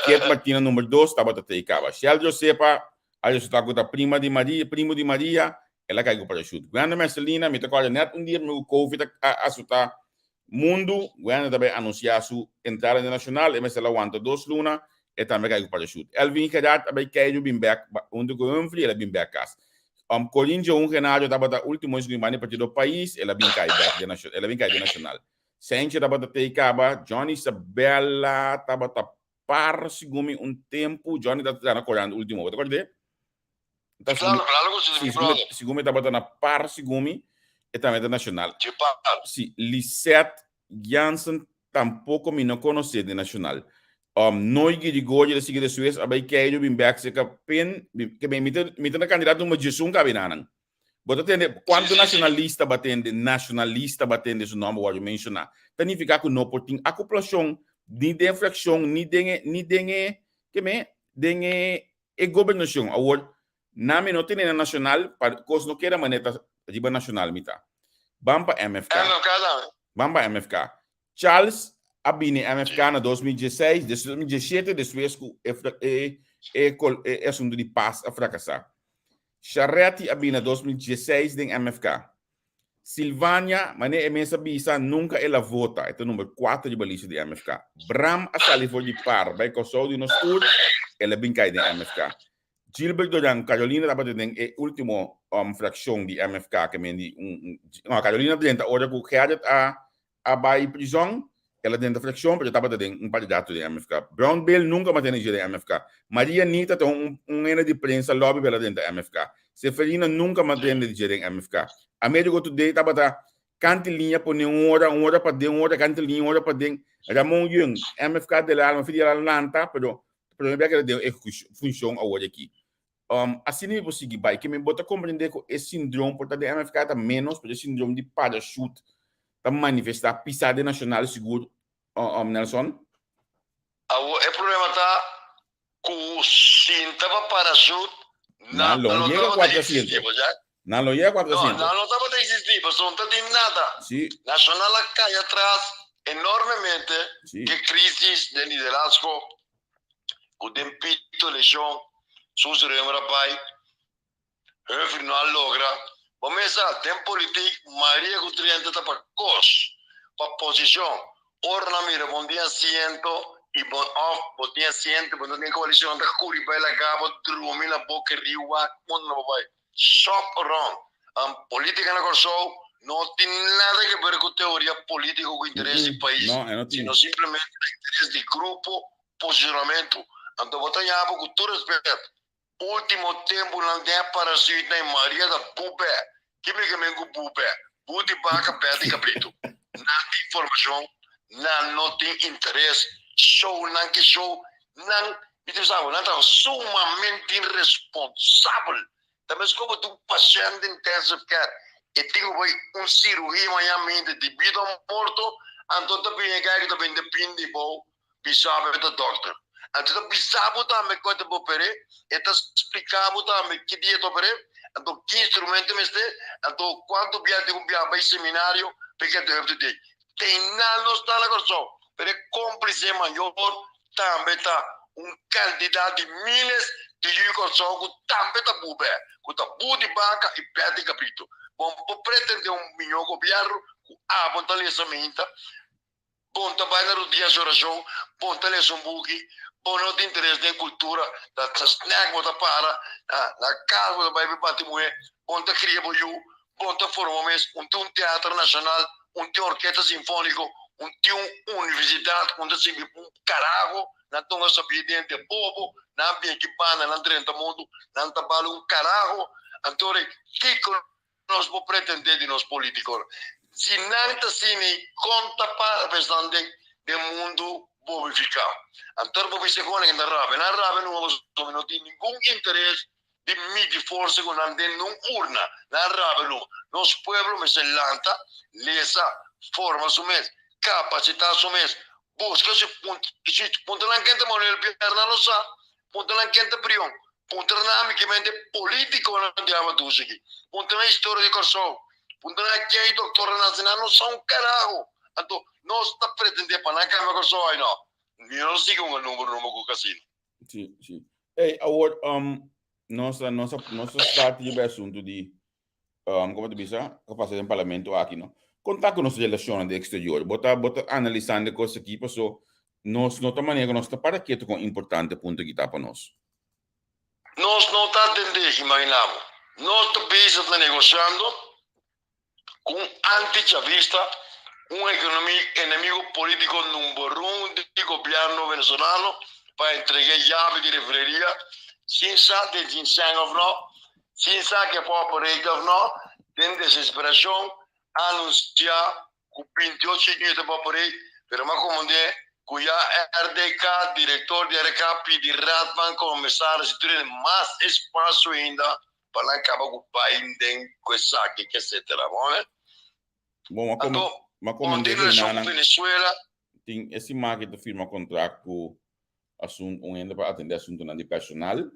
Kiet Martina number dos tabata te i kaba. Sheldry Osepa a resultá ku ta prima di Maria, primo di Maria, el a kai ku parachute. Gwenda Mercelina, mi ta kòrda nèt un dia promé ku Covid a asotá Mundu, Wender ta bay anuncia su entrada den Nacional, e mester la wanta dos luna, e tambe a cay cu parachute. Elvin Gerard a bay keiru bin bek hunto cu Humphrey, el a bin bek cas. Corin Joun Genario tabata ultimo esun banda di Partido Pais, el a bin cay bek den el a bin cay den Nacional. Senche tabata tey caba, Johnny Isabella tabata par segun mi un tempu, Johnny ta na corant ultimo, bo ta cord'e? Ta Claro, claro cu si, mi brother. Segun mi tabata na par segun mi, e tambe ta nacional. Dje par. Si, Lisette Jansen tampoco mi no conoce den nacional. Noy Girigorio ta sigui despues a bay keiru bin bek cerca pen, ke mi ta mi ta na candidato number diesun cabinanan. Bo ta tende cuanto nacionalista ba tende, nacionalista ba tende su nomber worde menciona. Ta nifica cu no por tin acoplacion ni den fraccion ni den e ni den e ke me den e E gobernacion awor na mi no tene na nacional pa cos no keda manera ta riba nacional mi ta. Ban pa MFK. MFK tambe. Ban pa MFK. Charles a bini MFK na 2016, des 2017 despues cu e e e e asunto di paz a fracasa. Charetti a bini na 2016 den MFK. Silvania, manera e mes a bisa, nunka el a vota. E ta number kuater riba lista di MFK. Bram a sali for di par bai Kòrsou di nos tur, el a bin kai den MFK. Gilbert Doran, Carolina tabata den e último frakshon di MFK, ke men di un, no, Carolina drenta ora ku Gerrit a a bai prizon, el a drenta frakshon, pero tabata den un partidato den MFK. Brown Bill nunka mas tene dje den MFK. Maria Nita ta un un hende di prensa lobby pero el a drenta MFK. Seferina nunka mas tene dje den MFK. Amerigo Today tabata kanti liña pone un ora, un ora paden, un ora kanti liña, un ora paden. Ramon Yung, MFK del alma, fi di el a lanta, pero prome bia keda den e funshon awor aki. Asina mi por sigui bai. Ke mi bo ta komprendé ku e sindrom por ta den MFK ta ménos, pero e sindrom di parachute ta manifestá pisá den Nashonal sigur, Nelson? Awor e problema ta ku sinta pa parachute nan lo tabata eksistí, bo sa? Nan lo yega 400. No, nan lo tabata eksistí, pasobra no ta tin nada. Sí. Nashonal a kai atras enormemente ke krísis den liderazgo ku den pito leshon Suzy Römer a bai, Humphrey no a logra. Bo mes sa, den politik mayoria ku drenta ta pa kos, pa posishon. Ora nan mira bo tin asiento i bo òf bo tin asiento i bo no tin koalishon, nan ta kuri bai laga bo drumi na boka riu wak unda nan bo bai. Shop around. Politika na Kòrsou no tin nada ke ber ku teoria politiko ku interes di pais, sino simplemente na interes di grupo, posicionamentu. Anto bo ta yaba ku tur respet, ultimo tempunan den e parasitnan i Maria ta bubè. Ki mi ke men ku bu bè? Bu di baka, bè di kabritu. Nan tin informashon, nan no tin interes. Show nan ke show, nan, mi ta bisa bo, nan ta sumamente iresponsabel. Ta meskos bo tin un pashènt den intensive care, e tin ku bai un siruhia maña minte di bida o morto, anto ta bini e guy ku ta bende pin di bo bisa bo e ta dòkter. Anto e ta bisa bo tambe kon e ta por oper'é, e ta splika bo tambe ki dia e ta oper'é, anto ki instrumento e mester, anto kuantu bia e tin ku bia bai seminario pa e keda up to date. Teinan nos ta na Kòrsou, pero e kómplise mayor tambe ta un kantidat di miles di yu di Kòrsou ku tambe ta bubè, ku ta bu di baka i bè di kabritu. Bo no por pretendé un mihó gobièrnu ku abo ta lesa minta. Bon ta bai na rudia su orashon, bon ta lesa un buki, bon no tin interes den kultura, na snack bo ta para, na kas bo ta bai bati muhé, bon ta kria bo yu, bon ta forma bo mes, un tin un teatro nashonal, un tin orkesta sinfóniko, un tin un universidat ku no ta sirbi pa un karaho, nan tonga sabí den hende bobo, nan a bin aki banda, nan drenta mundu, nan ta bal un karaho. Anto kiko nos por pretende di nos politiconan? Si nan ta asina con ta para pa esnan den den mundo bobifica? Anto bo bisa con nan ta rabia. Nan rabia nunca pasobra no tin ningun interes di midi forsa cu nan den nun urna. Nan rabia nunca. Nos pueblo mester lanta, lesa, forma su mes, capacita su mes, busca su punto nan ken ta Manuel Pierre nan no sa, punto nan ken ta Brion. Puntra nan ami kimente politiconan di awa dushi aki. Puntra nan historia di Corsou. Puntra nan ken e doctornan haci. Nan no sa un caraho. Anto nos ta pretende pa nan cambia Corsou? Ay no. Mi no sigui un number number cu casino. Si, si. Ey, awor, um, nos a, nos a, nos a start riba e asuntu di, um, como ta bisa, ku pasa den parlamento aki, no? Kon ta ku nos relacionnan den exterior? Bo ta, bo ta analisando e kos aki paso nos no ta manera ku nos ta para ketu kon importante e punto aki ta pa nos. Nos no ta atendé, imaginá bo. Nos ta bezig ta negosiando ku un anti-chavista, un enemigo polítiko number un di gobièrnu venezolano pa entreg'é yabi di refineria sin sa den tin sèn òf nò, sin sa ke por operate òf nò, den desesperashon a anunsiá ku 28 di yüni ta por operate, pero m'a komprendé ku ya RDK, direktor di RK pidi Raad van Commissaris i tur hende mas espasio ainda pa nan kaba ku Biden ku esaki ku etcetera. Bon eh? Bon, ma Anto, ma komende continuacion nan Venezuela. Tin e siman ki ta firma kontrakt ku asun un hende pa atende asuntunan di personal,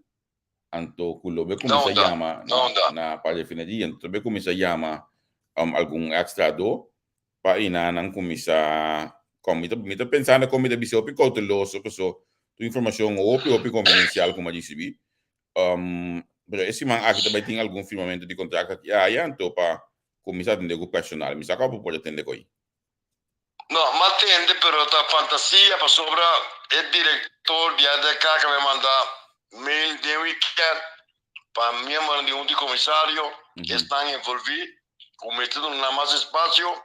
anto ku lo be kuminsá Nonda, yama na nonda. na pa refineria, anto be kuminsá yama um algun extradó pa ina nan kuminsá kon mi ta mi ta pensando kon mi ta bisa hopi kouteloso paso tur informashon hopi hopi konfidensial ku mi a risibí. Um, pero e siman aki ta bai tin algun firmamento di kontrakt aki aya, anto pa kuminsá atendé ku personal. Mi sa kua bo por atendé ku ei. No, m'a tende, pero ta fantasia pasobra e direktor di ADK ka mi a manda mail den wikènt pa miembronan di hunta di komisario esnan envolví ku mester duna nan mas espasio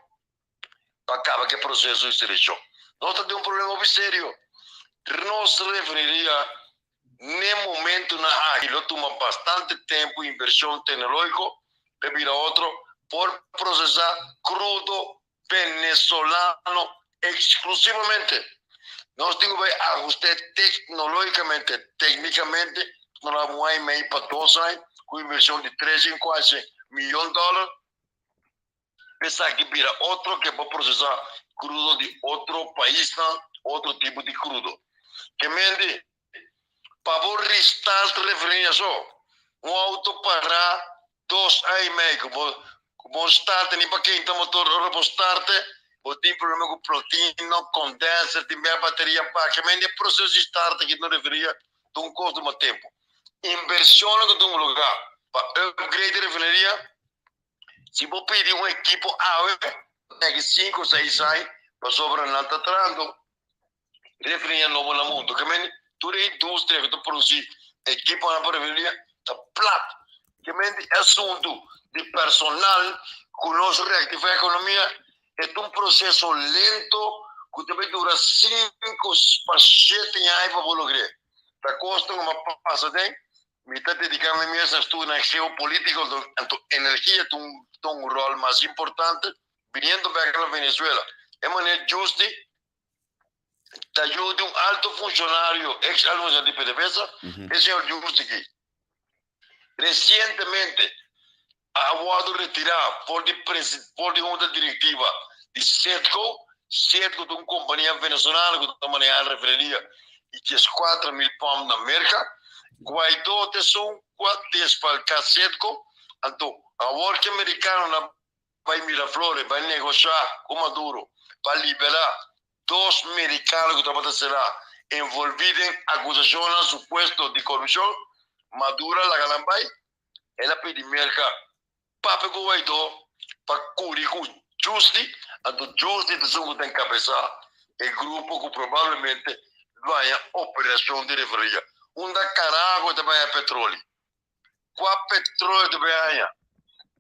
pa kaba ku e proseso di selekshon. Nos ta den un problema hopi serio. Nos referiria n'e momentunan aki lo tuma bastante tempu i invershon teknológiko pa e bira otro por prosesá krudo venezolano eksklusivamente. Nos tin ku bai ahust'é teknológikamente, téknikamente, nos a un aña i mei pa dos aña ku invershon di tres i kuashi miyon dòler. Esaki bira otro ke por prosesá krudo di otro paisnan, otro tipo di krudo. Ke mende pa bo restart refineria so, un auto pará dos aña i mei ku bo ku bo starte ni pa kenta motor, ora bo starte bo tin problema ku plotino, condenser, tin bia bateria baha. Ke mende e proseso di start aki den refineria ta un kos tuma tempu. Invershonnan ku tuma lugá pa upgrade refineria. Si bo pidi un ekipo awe, megi sinku o seis ai, pasobra nan ta trahando refineria nobo na mundu. Ke mende tur e industria ku ta produsi ekiponan pa refineria ta plat. Ke mende e asuntu di personal ku nos reaktivá ekonomia e ta un proseso lento ku ta bai dura sinku pa shete aña pa bo logr'é. Ta kosta ku a pasa den. Mi ta dediká mi mes na studinan geopolítiko, anto energia ta un ta un ròl mas importante. Biniendo bèk na Venezuela, e manera Giusti ta yu di un alto funshonario, ex alto funshonario di PDVSA, e señor Giusti aki resientemente a wòrdu retirá for di for di hunta direktiva di Cetco. Cetco ta un kompania venezolano ku ta manehá refineria di 14.000 pòmp na Merka. Guaidó ta esun ku a desfalká Cetco. Anto awor ku e merikanonan bai Miraflores bai negoshá ku Maduro pa liberá dos merikano ku tabata será envolví den akusashonnan supuesto di korupshon, Maduro a laga nan bai. El a pidi Merka papia ku Guaidó pa kuri ku Giusti, anto Giusti ta esun ku ta enkabesá e grupo ku probablemente lo haña operashon di refineria. Unda karaho e ta bai haña petroli? Kua petroli ta bai haña?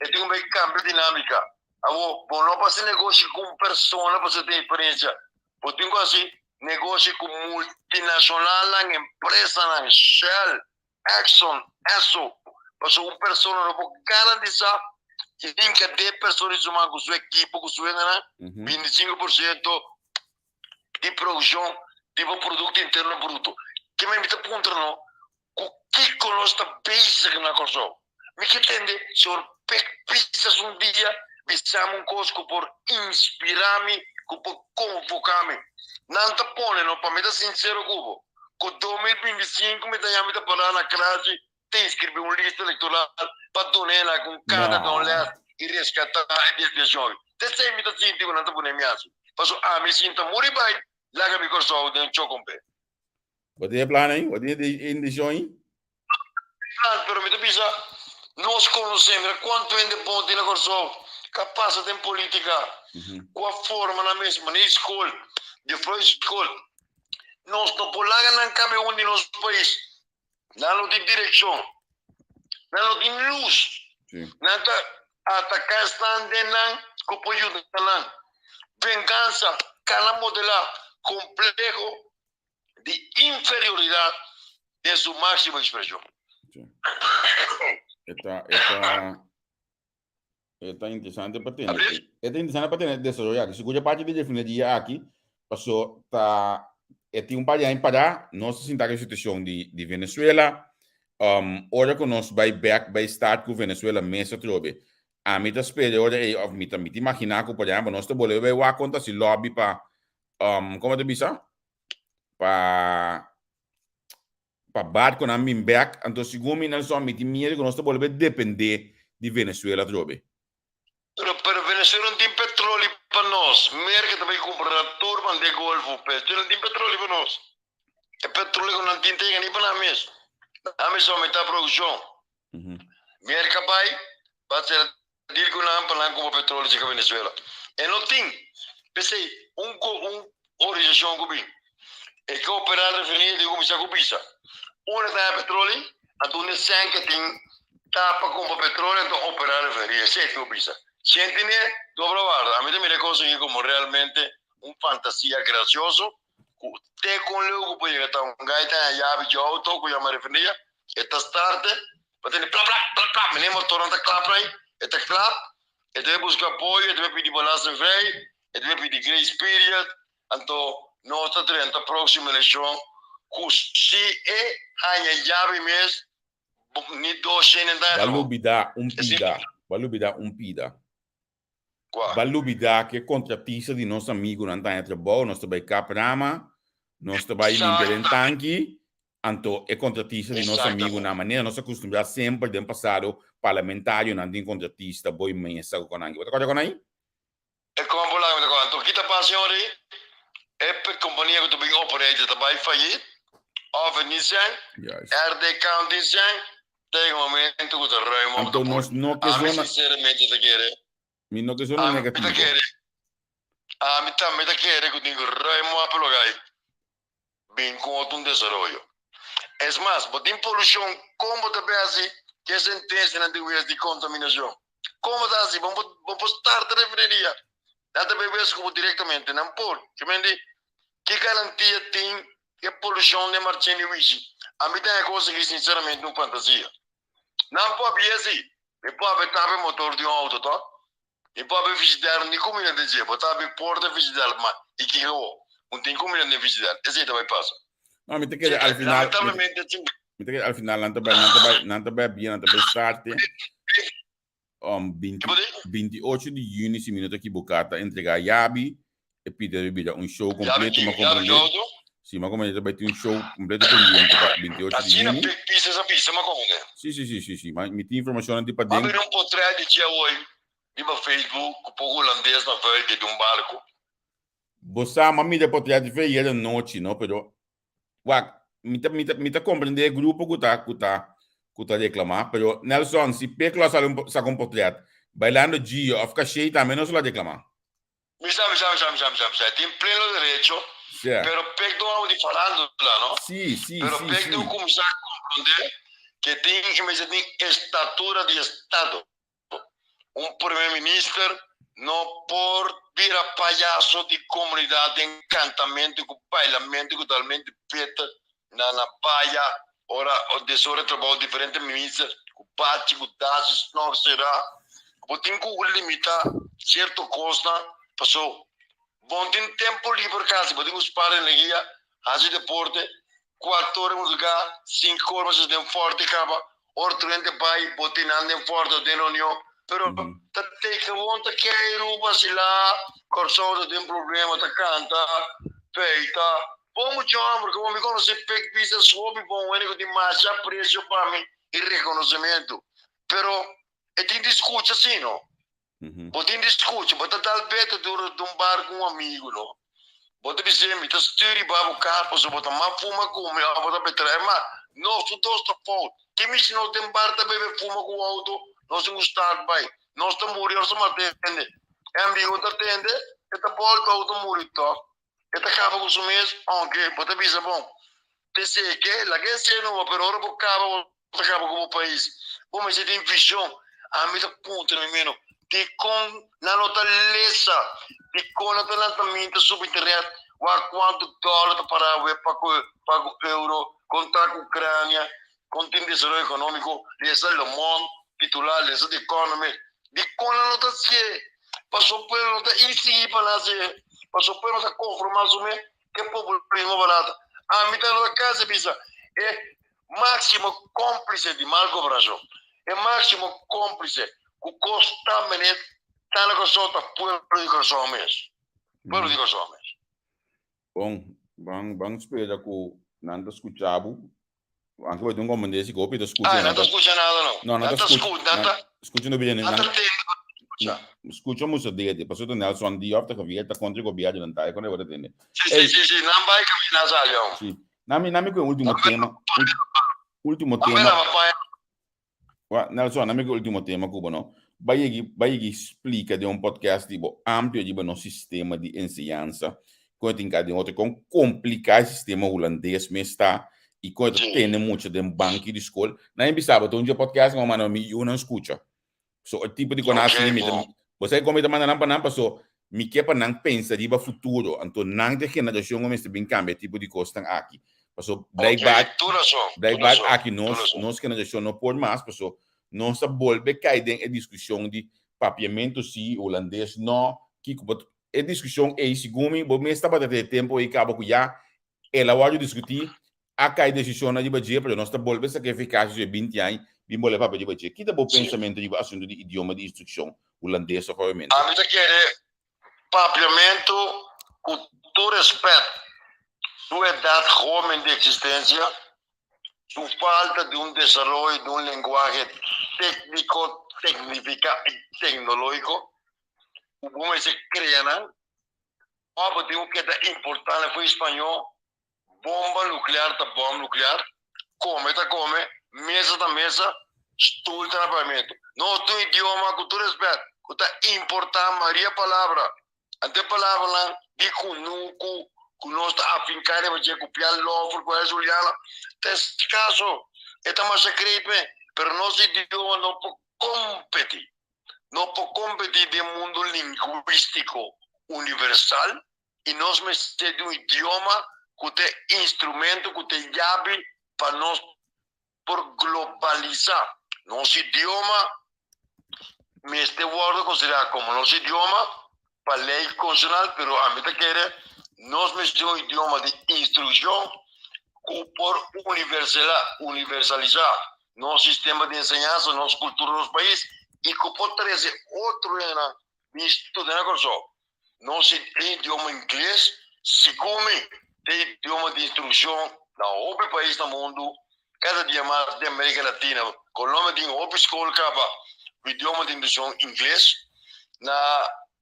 E tin ku bai kambia dinámika. Awor, bo no por hasi negoshi ku un persona pasobra e tin eksperensia. Bo tin ku hasi negoshi ku multinashonalnan, empresanan, Shell, Exxon, Esso, pasobra un persona no por garantisa si tin ka de persona di su man ku su ekipo, ku su hendenan, 25% di produkshon di bo Produkto Interno Bruto. Ke men mi ta puntra no, ku kiko nos ta bezig na Kòrsou? Mi ke tende señor Pek Pisas un dia bisa mi un kos ku por inspirá mi, ku por konvoká mi. Nan ta pone no, pa mi ta sinsero ku bo, ku 2025 mi ta ña mi ta pará na Krachi ta inskribí un lista elektoral pa dun'é na un kada don lès i reskatá e desviashon. Ta esei mi ta sinti ku nan ta pone mi hasi. Pasobra ami sinta muri bai laga mi Kòrsou den chokompe. Bo tin e plan ei? Bo tin e indishon ei? Plan, pero mi ta bisa nos konosé, mira kuantu hende bon tin na Kòrsou ku a pasa den polítika, ku a forma nan mes, manera di skol, juffrouw di skol. Nos no por laga nan kabe un di nos pais. Nan no tin direkshon, nan no tin lus, nan ta ataká esnan den nan ku por yuda nan. Vengansa, kana modelá, kompleho di inferioridat den su máksimo ekspreshon. E ta, e ta, e ta interesante pa tene. E ta interesante pa tene desaroyo aki. Sigur e parti di refineria aki, paso ta e tin un par di aña pará, nos ta sinta ku e situashon di di Venezuela. Um, ora ku nos bai bèk bai start ku Venezuela mes atrobe, ami ta spera ora ei òf mi ta mi ta imaginá ku por ehèmpel nos ta bolbe bai wak kon ta hasi lobby pa um, komo ta bisa? Pa pa barconan bin bek, anto segun mi Nelson mi tin miedo cu nos ta bolbe depende di Venezuela atrobe. Pero pero Venezuela no tin petroli pa nos, Merca ta bay cumpra na tur banda e Golfo, Venezuela no tin petroli pa nos, e petroli cu nan tin ta yega ni pa nan mes, nan mes a aumenta produccion, Merca bay pa cera Deal ku nan pa nan kumpra petrolio chika Venezuela. E no tin. P'esei un ko un organisashon ku bin e ke operá refineria tin ku kuminsá ku bisa unda ta haña petrolio anto unda e sèn ke tin ta pa kumpra petrolio anto operá refineria. Esei tin ku bisa. Si e tine dobra warda. Ami ta mira e kos aki komo realmente un fantasia grasioso ku te kon leu ku por yega ta un gai ta haña yabi dje outo ku yama refineria E ta starte pa tene plap plap plap plap mene motornan ta klap ai e ta klap e debe buska apoyo e debe pidi belastingvrij e debe pidi grace period anto nos ta drenta proximo eleccion cu si e hanja yabi mes ni dos shenen ta Ba lubida un pida, ba lubida un pida. Kua? Ba lubida ku e kontratista di nos amigunan ta haña trabou, nos ta bai kap rama, nos ta bai limpia den tanki, anto e kontratista di nos amigunan, manera nos a kustumbrá semper den pasado, parlamentarionan tin kontratista, boi mesa ku konanki. Bo ta kòrda konai? E kompo laga mi ta kòrda. Anto kita pas señor ei? E kompania ku ta bin operator ta bai fayit, òf e ni sèn, RD County sèn, Ta yega momento ku ta ruim op Anto ta nos no ke Ami zona sinceramente ta kere. Mi no ke zona Ami ta negativo. kere. Ami tambe ta kere ku tin ku ruim op e loga ei. Bin ku otro un desaroyo. Es mas, bo tin polushon, kon bo ta bin hasi ku e sentensianan di wes di kontaminashon? Kon bo ta hasi? Bo bo por starta refineria. Nan ta bin wes ku bo direktamente. Nan por. Ki men di, ki garantia tin? E polushon den Marchen di Wishi, ami ta haña kos aki sinseramente un fantasia. Nan papia si, mi papia tapa e motor di un auto to, mi papia frigider ni kumida den dje, bo tapa e porta frigider ma i kiko awor? Un tin kumida den frigider, esei ta bai pasa. No, mi ta kere al final, Lamentablemente si. Mi ta kere al final nan ta bai, nan ta bai, nan ta bai bien, nan ta bai starte. Um, 20, 28 di juni, si mi no ta ekiboká, ta entregá yabi. E Peter a bira un show completo, ma comprende. Si, ma comprende, ta bai tin un show completo pendiente pa 28 di Asina juni. Big Pieces a bisa, ma comprende. Si, si, si, si, si. Ma mi tin informacionnan di Ma paden. bira un potret di dje awor riba Facebook ku poko hulandes na vuelta di un barco. Bo sa, ma mira e potret di fe ayer anochi, no? Pero Wak, mi ta, mi ta, mi ta comprende e grupo cu ta, cu ta, cu ta reclama, pero Nelson, si Peclo a sali un, saca un portret bailando Gio of Cashey tambe nos lo a reclama. Mi sa, mi sa, mi sa, mi sa, mi sa, mi sa. E tin pleno derecho, Sea. pero Peclo a di farándula, no? Sí, sí, Pero sí, Peclo sí. cuminsa comprende que tin, e mester tin estatura di estado. Un primer minister no por bira payaso di comunidad den cantamento cu bailamento cu talmente peta na na baya ora desora trabao diferente minister cu bachi cu dashi snor sera. Bo tin cu limita cierto cosnan paso bo tin tempo liber casi bo tin cu spara energia Hasi deporte, kuater ora muziká, sinku ora masha den forte kaba, ora tur hende bai bo tin nan den forte of den reunion, pero ta tei gewoon ta keiru basilá, Kòrsou ta den problema ta kanta, feita, bon mucha hòmber komo mi konosé Pek Bisa es hopi bon hende ku tin masha apresio pa mi i rekonosementu, pero e tin di skucha si no. Bo tin di skucha, bo ta dal beta dor di un bar ku un amigu, no? Bo ta bis'é, Mi ta stuur riba bo kar pasobra bo ta mas fuma ku mi òf bo ta betraé. Ma nos tur dos ta fout. Ki mishi nos den bar ta bebe fuma ku outo, nos tin ku start bai. Nos ta muri òf nos ta mata hende. E amigu ta tende, e ta bòlta outo muri tòg. E ta kaba ku su mes, ounke bo ta bisa bon, P'esei ke laga esei numa, pero ora bo kaba bo ta kaba ku bo pais. Bo mester tin vishon. Ami ta puntra mi meno, dikon nan no ta lesa? Dikon nan ta lanta minta subi internet wak kuantu dòler ta para awe pa ku pa ku euro, kon ta ku Ukrania, kon tin desaroyo ekonómiko, lesa Le Monde, titular, lesa The Economist. Dikon nan no ta hasié? Pasobra pueblo no ta insigí pa nan hasié. Pasobra pueblo no ta konformá su mes ku e populismo barato. Ami ta na kas e bisa e máksimo kómplise di mal gobernashon, e máksimo kómplise ku kos ta menet ta na Kòrsou ta pueblo di Kòrsou mes. Pueblo di Kòrsou mes. Bon, ban ban spera ku nan ta skucha bo. Anke bo tin un komprendé si ku hopi ta skucha. Ah, nan ta skucha nada no. No, nan ta skucha. Nan ta skucha no bira nan ta tende pa skucha. Skucha mucho dede, pasobra ta Nelson Diop ta Javier ta kontra gobièrnu nan ta e kontra bo ta tende. Si, si, si, si, nan bai kaminda sali aun. Si. Nami, nami ku e ultimo tema, ultimo tema. Wa, Nelson, nami ku e ultimo tema ku bo no. Bai yegi, bai yegi splika den un podcast di bo amplio riba nos sistema di enseñansa, kon e tin ka den otro, kon kompliká e sistema hulandes mes ta i kon e ta tene mucha den banki di skol. Nan e bisa bo ta un dje podcast ku a manda mi yunan skucha. So e tipo di kona asina mi ta, bo sa kon mi ta manda nan pa nan? Paso mi ke pa nan pensa riba futuro, anto nan ta e generashon ku mester bin kambia e tipo di kosnan aki. Paso blijkbaar, blijkbaar aki nos, nos generashon no por mas, paso nos ta bolbe kai den e diskushon di papiamentu si, hulandes no, kiko bo, e diskushon ei segun mi bo mes tabata den e tempu ei kaba ku ya El a wòrdu diskutí, a kai desishonnan riba dje, pero nos ta bolbe saka efikasha su e binti aña bin bolbe papia riba dje. Ki ta bo pensamentu riba asuntu di idioma di instrukshon, hulandes òf papiamentu? Ami ta kere papiamentu ku tur rèspèt, su edat hóben di eksistensia, su falta di un desaroyo di un lenguahe tékniko, teknifiká i teknológiko ku bo mester krea nan. Abo tin ku keda importá na foi spañó, bomba nuklear ta bòm nuklear, kome ta kome, mesa ta mesa, stul ta na pavimento. Nos tin un idioma, ku tur respèt, ku ta importá mayoria palabra. Anto e palabranan di kunuku ku nos ta afinká riba dje ku Pia Lòfer ku El Juliana ta eskaso. E ta masha great me, pero nos idioma no por kompetí. No por competi den mundo linguistico universal y nos mester di un idioma ku ta e instrumento ku ta e yabi pa nos por globalisá. Nos idioma mester wòrdu konsiderá komo nos idioma pa lei konstitushonal, pero ami ta kere nos mester un idioma di instrukshon ku por universalisá nos sistema di enseñansa, nos kultura, nos pais i ku por trese otro hendenan bin studia na Kòrsou. Nos idioma ingles, segun mi, ta e idioma di instrukshon na hopi pais na mundu, kada dia mas den Amerika Latina. Colombia tin hopi skol kaba ku idioma di instrukshon ingles. Na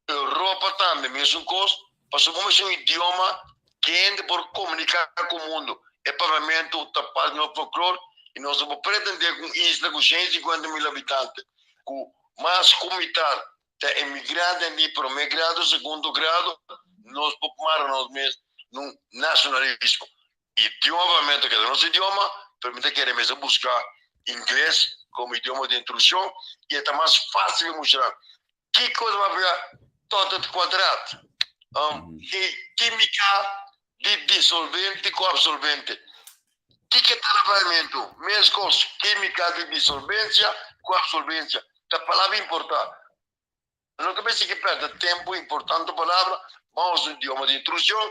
Europa tambe mesun kos, pasobra bo mester un idioma ku hende por komuniká ku mundu. E papiamentu ta parti di nos folklor i nos no por pretendé ku un isla ku 150 mil habitante, ku mas ku mitar ta emigrantenan di promé grado, segundo grado, nos por mara nos mes nun nacionalismo. Idioma papiamento keda nos idioma, pero mi ta kere mester busca ingles como idioma di instruccion y e ta mas facil pa muchanan. Kico ta papia tot het kwadraat? Quimica di disolvente cu absolvente. Kico ta na papiamento? Mescos, quimica di disolvencia cu absolvencia. Ta palabra importa. No ta mester ki perde tempo importando palabra, ban usa un idioma di instruccion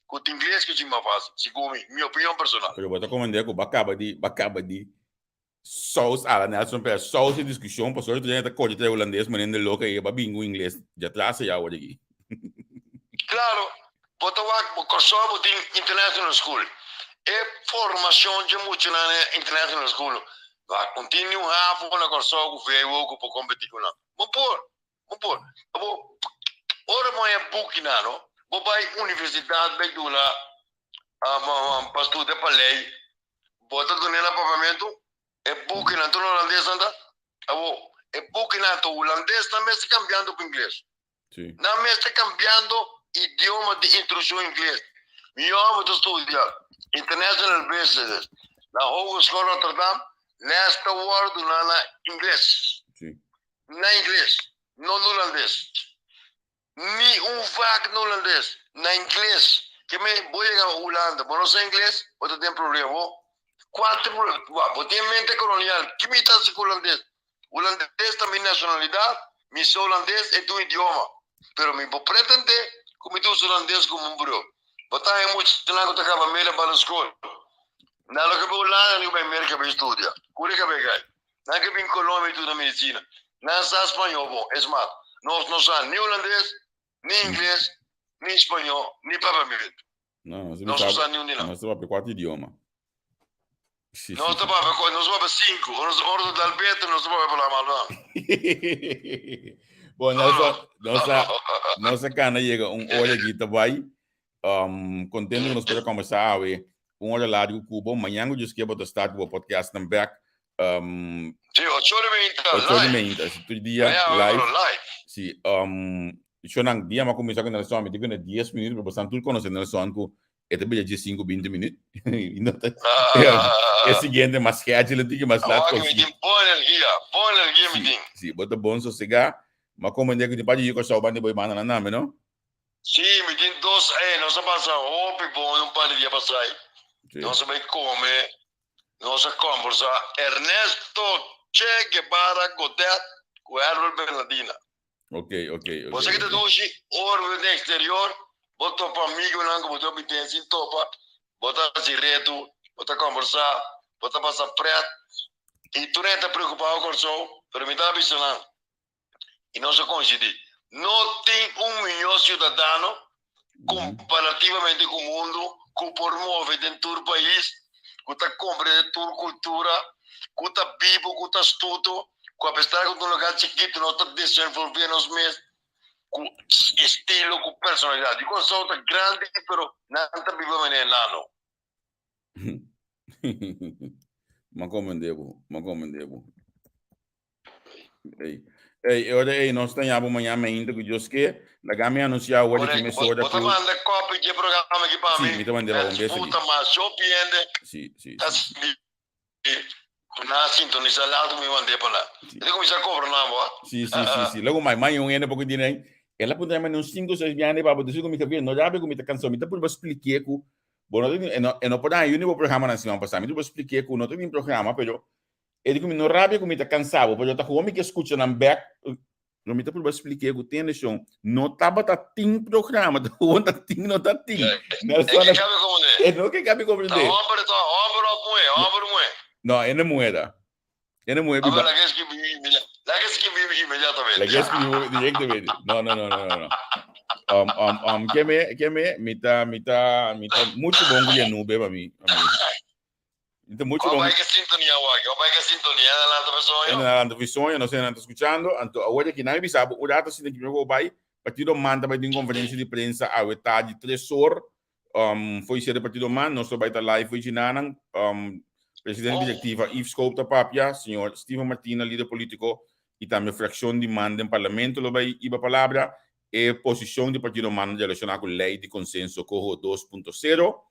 cu ta ingles cu si mas facil, segun mi, mi opinion personal. Pero bo ta comprende cu bo a caba di, bo a caba di saus ala Nelson Perez, saus e discusion pasobra tur hende ta coge trae hulandes manera de loco y bo a bin cu ingles djatras aya awor aki. Claro, Bo ta wak bo Kòrsou bo tin International School. E formashon dje muchanan na International School wak no tin niun hafo na Kòrsou ku VWO ku por kompetí ku nan. Bo por, bo por. Abo ora bo haña bukinan no, bo bai universidat bai duna pa studia pa lei, bo ta dun'é na papiamentu? E bukinan tur na hulandes nan ta? Abo e bukinan ta hulandes nan mester kambiando pa ingles. Sí. Nan mes ta cambiando idioma di instruccion ingles. Mi homber ta studia International Business na Hogeschool Rotterdam, les ta wordo duna na ingles. Sí. Na ingles, no na hulandes. Ni un vak na hulandes, na ingles. Ke me, bo yega Hulanda, bo no sa ingles, bo ta den problema. Bo, cuanto problema, bo tin mente colonial, ki mi ta haci cu hulandes? Hulandes ta mi nacionalidad, mi sa hulandes e ta un idioma, pero mi por pretende cu mi ta usa hulandes como un breu. Bo ta haña muchanan cu ta caba media banda scol, nan lo ke bai Hulanda ni bai Merca bai studia, cura ke bai cay? Nan ke bin Colombia y studia medicina, nan sa spañol bon, es mas, nos no sa ni hulandes, ni ingles, ni spañol, ni papiamento. No, nos Nos no sa ni un di nan. Nos ta papia cuatro idioma. Sí, nos ta papia, nos ta papia cinco. Ora nos ta dal beter, nos ta papia palabra malo. Bon, nos a, nos a, nos a cana llega un hora aquí ta bai. Contento que nos puede conversar awe. Un hora largo cubo. Mañana yo quiero bota start bo podcast nan back. Sí, ocho ora y media, Ocho ora y media, si tur dia Mañana, live. live. Sí, shonan, dia m'a kuminsá ku Nelson, mi tin ku na dies minüt, pero bosan tur konosé Nelson ku e ta bira djes sinku, binti minüt. I no ta, e siguiente mas schedule tin ki mas lat Awor mi tin bon energia, bon energia mi tin. Sí, bo ta bon sosegá. M'a komprendé ku tin par di yu Kòrsou banda di bo e banda nan tambe, no? Sí, mi tin dos, eh, nos a pasa hopi bon un par di dia pasá. Nos a bai kome, Nos a kombersá Ernesto Che Guevara Godett ku Herbert Bernardina. Ok, ok, ok. Bo sa ki ta dushi ora bo ta den eksterior, bo topa amigunan ku bo ta hopi ten sin topa, bo ta hasi retu, bo ta kombersá, bo ta pasa pret i tur hende ta preokupá ku Kòrsou, pero mi ta bisa nan i nos a koinsidí, no tin un mihó siudadano komparativamente ku mundu ku por move den tur pais, ku ta komprende tur kultura, ku ta bibu, ku ta astuto, ku apesar ku ta un lugar chikitu nos ta desenvolvé nos mes ku estilo, ku personalidat. Di Kòrsou ta grandi pero nan ta biba manera nano. M'a komprende bo, m'a komprende bo. Ey, ey, e ora ey, nos ta yama mañana mainta ku Dios ke. Laga mi anunsiá awor di ki mesora Bo ta ku. manda copy dje programa aki pa Sí, mi. mi ta mand'é pa un bes aki. Puta mas yo piende Sí, sí, ta sí. sinti ku nan a sintonisa laat mi mand'é pa nan. Sí. Mi ta kuminsá kobra nan bo. Sí, sí, sí, sí. Luego mai, mai un hende poko di nan. El a puntra mi un cinco, seis biaha pa bo disi ku mi Javier, no rabia ku mi ta kansa. Mi ta purba spliké ku. Bo no tin, e no, e no por daña yu ni bo programanan siman pasá. Mi ta por splik'é ku no ta tin programa, pero e di ku mi no rabia ku mi ta kansa bo, pero ta hopi mi ke skucha nan bèk. Lo mi ta prueba splik'é ku tende shon, no tabata tin programa, ta gewoon ta tin no ta tin. Nelson, e ke kabe komprendé. E no ke kabe komprendé. Ta homber ta homber of muhé, homber muhé. No, e no muhé ta. E no muhé biba. Laga skibi laga skibi inmediatamente. Laga skibi directamente. No, no, no, no, no, no. Um, um, um, ke me, ke me, mi ta, mi ta, mi ta mucho bon ku Janube pa mi. Pa mi. Mi ta mucho bon. Bai ke sintonia wak, bai ke sintonia na lanta bisoño. Na lanta bisoño, no sé nan ta escuchando. Anto awor aki nan bisa bo un rato asina ki mi go bai, Partido Man ta bai tin conferencia di prensa awe tardi tres or. Um, foi sede Partido Man, nos ta bai ta live foi ginanan. Um, presidente oh. directiva Yves Scope ta papia, señor Steven Martina, líder político, y tambe fracción di Man den parlamento lo bai iba palabra. E posicion di Partido Man relaciona cu ley di consenso Coho 2.0.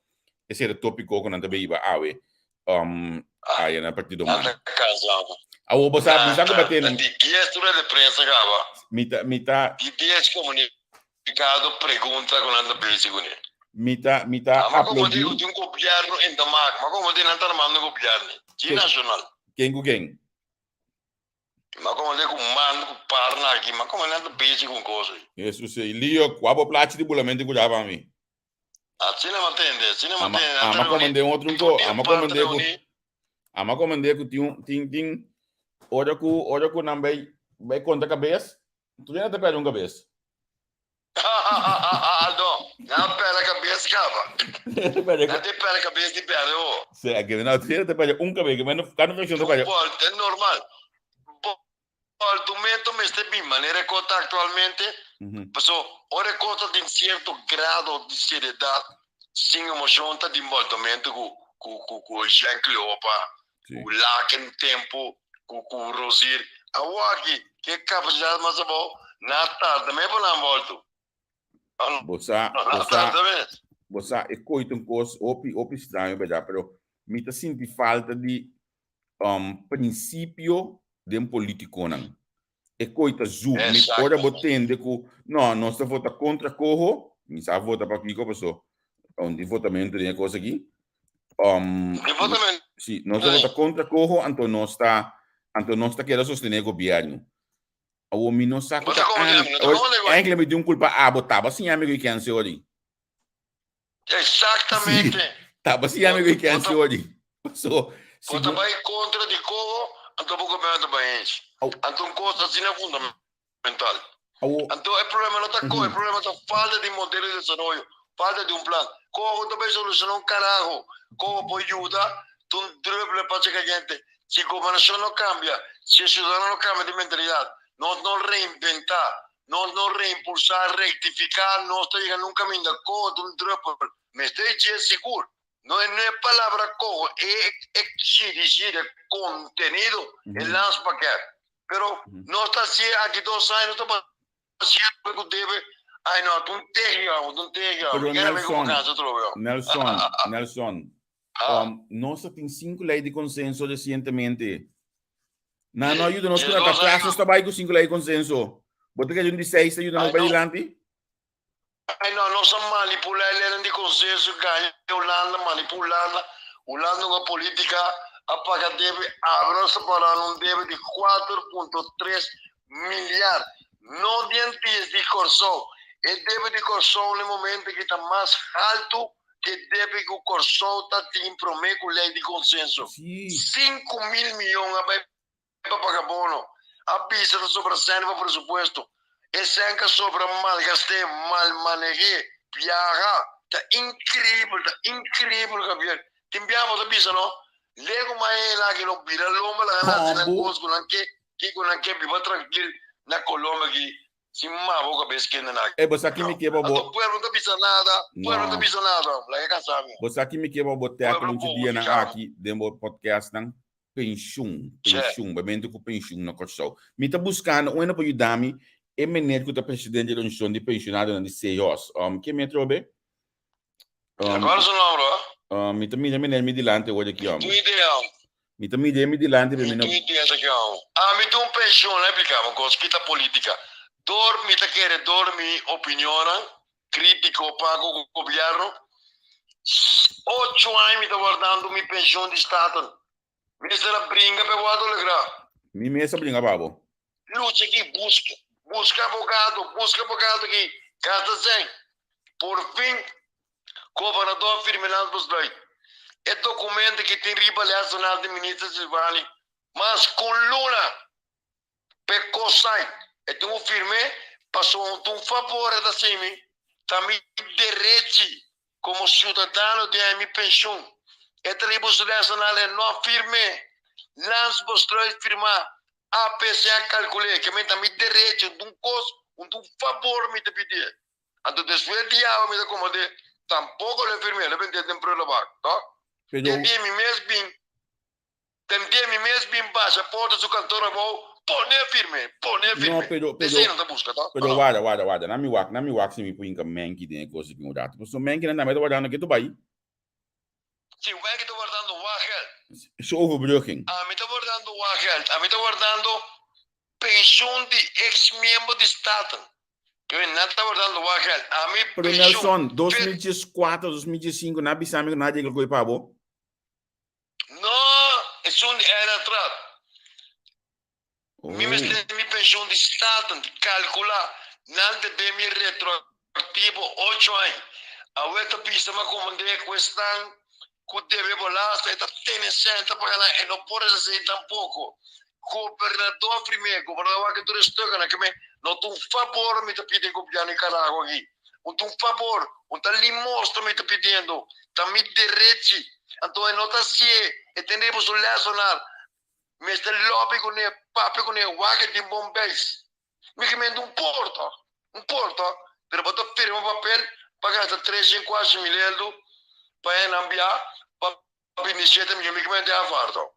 Esei ta tópiko ku nan ta bei iba awe um, aya na Partido Man. Awo bo sa, mi sa ku baten. Di 10 rueda de prensa kaba. Mi ta, mi ta. Di 10 komunikado pregunta ku nan ta bezi kuné. Mi ta, mi ta Ma komo di di un gobierno in ta mak, ma komo di nan ta armando un gobierno. Di nacional. Ken ku ken? Ma komo di ku man ku parna aki, ma komo nan ta bezi ku un kos ei. Jesus ei, Leo, kua bo plachi di bulamentu ku daba mi? Asina mi a tende, asina mi a tende. Ama komandé un otro un ko, ama komandé ku, ama komandé ku tin un, tin, tin, ora ku, ora ku nan bai, bai konta kabes, tur hende ta pèrdè un kabes. Aldo, nan a pèrdè kabes kaba. Nan tin pèrdè kabes di pèrdè ho. Sí, aki nan tur hende ta pèrdè un kabes, kada frakshon ta pèrdè. Ta normal. Argumento mester bin manera e kos ta aktualmente, paso ora e kos ta den sierto grado di seriedat, sin emoshon ta den boltomentu ku ku ku ku Jean Cleopa, ku Laken Tempo, ku ku Rosier. Awor aki ke kapasidat mas abou, nan a tarda mes pa nan bolto. Bo sa, bo sa, bo sa e koe ta un kos hopi, hopi straño berdad, pero mi ta sinti falta di um, prinsipio den politikonan. E koe ta zoek. Mi ora bo tende ku, no, nos ta vota kontra Coho, mi sa vota pa kiko paso un di votamento den e kos aki. Um, Di votamento. Si, nos ta vota kontra Coho, anto nos ta, anto nos ta keda sostené gobièrnu. Awor mi no sa ku ta ami. Enkele mi tin un kulpa abo taba siña mi ku i kense ori. Exactamente. Taba siña mi ku i kense ori. So, si bo ta bai kontra di koho, anto bo gobièrnu ta bai eens. Anto un kos asina fundamental. Anto e problema no ta koho, e problema ta falta di modelo di desaroyo, falta di un plan. Koho ta bai solushoná un karaho. Koho por yuda, ta un druppel pa cheka gente. Si gobernashon no kambia, si e siudadano no kambia di mentalidat, nos no reinventá, nos no reimpulsá, rektifiká, nos ta yega nunka minda. Koho ta un drùpel. Mester e dje sigur. No e no e palabra koho, e e dirigí e kontenido, e landspakket. Pero nos ta hasié aki dos aña, nos ta hasié ku debe. Ai no, ta un tehi, ta un tehi. Pero Nelson, Nelson, Nelson, Um, nos a tin cinco ley di consenso recientemente. Na no ayuda nos con atrás nos bai cu cinco ley di consenso. Bo te un di seis te ayuda nos bai dilanti? Ay no, nos a manipula e leynan di consenso, gaña Hulanda, manipula Hulanda. Hulanda un politica a paga debe, awe nos ta parando un debe di 4.3 milyar. No di Antillas, di Kòrsou. E debe di Kòrsou na e momento aki ta mas haltu ke debe ku Kòrsou ta tin promé ku lei di konsenso. 5000 miyon a bai pa paga bono. A bisa ta sobra sèn pa presupuesto. E sèn ka sobra malgast'é, malmaneh'é, biaha. Ta inkreibel, ta inkreibel Javier. Tin biaha bo ta bisa no, lego mas e hende aki lo bira lomba laga nan hasi nan kos ku nan ke. Kiko nan ke biba trankil na Colombia aki sin maba bo kabes kende nan Ey, bo sa ki mi ke pa bo. Anto pueblo no ta bisa nada, pueblo no ta bisa nada, laga kansa mi. Bo sa ki mi ke pa bo tackle un dianan aki den bo podcastnan? Penshun, penshun, bamente ku penshun na Kòrsou. Mi ta buskando un hende pa yuda mi, e meneer ku ta presidente di organisashon di penshonadonan di CEOS. Ke mi atrobe? Cuál su nombre? Mi ta mira meneer mi dilanti awor aki hombre. Tu idea. Mi ta mira mi dilanti pero mi no. Tu idea ta aki hombre. Ami ta un pensioen, laat explica un cos, kita politica. Door mi ta kere door mi opinionnan critico pa cu gobierno. Ocho aña mi ta wardando mi pensioen di Staten. Mester a bringa pa e wòrdu legrá. Mi mes a bringa pa bo. Lucha aki, buska, buska abogado, buska abogado aki, gasta sèn. Por fin, gobernador a firma e landsbesluit. E dokumento aki tin riba lèssenaar di minister Silvani mas ku un luna. P'e kosnan e tin ku firm'é, pasobra un ta un fabor e ta hasi mi, ta mi derechi komo siudadano di haña mi penshun. E ta riba su lèsnan e no a firm'é. Landsbesluit firmá, APC a kalkul'é, ke men ta mi derechi, un ta un kos, un ta un fabor mi ta pidié. Anto despues di awe mi ta komand'é, tampoko lo e firm'é, lo e bend'é den prullenbak, tòg? Pero. Te dia mi mes bin. Tendé mi mes bin basha porta su kantor abou, Pone firme, pone No, firme. pero, pero, Esei nan ta buska, to? pero warda, warda, warda. Na mi wak, na mi wak si mi por hinka Menki den e kos aki un rato. Pasobra Menkinan tambe ta wardando ke tu bai. Si, Menki ta wardando wachtgeld. Su overbrugging. Ami ta wardando wachtgeld. Ami ta wardando penshun di ex miembro di Staten. Ke nan ta wardando wachtgeld. Ami Pero penshun. Nelson, 2014, 2015, nan a bisa mi ku nan a regla koe pa bo. No, esun di era atras. Mi mester mi pensioen di Staten calcula nan debe mi retroactivo ocho aña. Awe ta bisa mi a comprende cu esnan cu debe bolasta e ta tene cen ta paga nan e no por haci así tampoco. Gobernador primer, gobernador wak tur e stukken aki me no ta un fabor mi ta pidi e gobierno Nicaragua aki. Un ta un fabor, un ta limosna mi ta pidiendo, ta mi derechi. Anto e no ta hacié, e tin riba su lesonar. Mester lobby kuné, papia kuné, wak e tin bon beis. Mi ke mende un por tok, un por tok, pero bo ta firma papel pa gasta treshen kuashi mil eldo pa e nan bia pa bini shete miyon. Mi ke mende afar tok.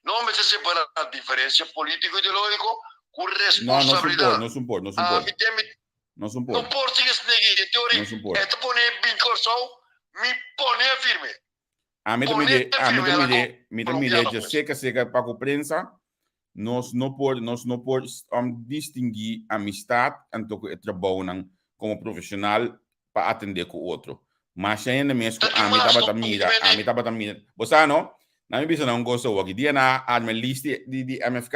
No mester separa diferencia politico ideologico ku No, nos un por, responsabilidad. nos un por, nos un por. Ami den mi Nos un no por. por sigui snegi e teoria. Nos un por. E ta pone bin Kòrsou, mi pone firme. Ami ta Pone mire, ami firme ta a la mire, mi ta mire colombiano dje pues. seka seka pa ku prensa, nos no por, nos no por um, distingui amistad anto ku e trabounan komo profesional pa atende ku otro. Masha hende mes ku Ta ami dimas tabata no mira, mende. ami tabata mira. Bo sa no? Na mi bisa nan un kos awor aki. Dia nan a arma e lista di di MFK,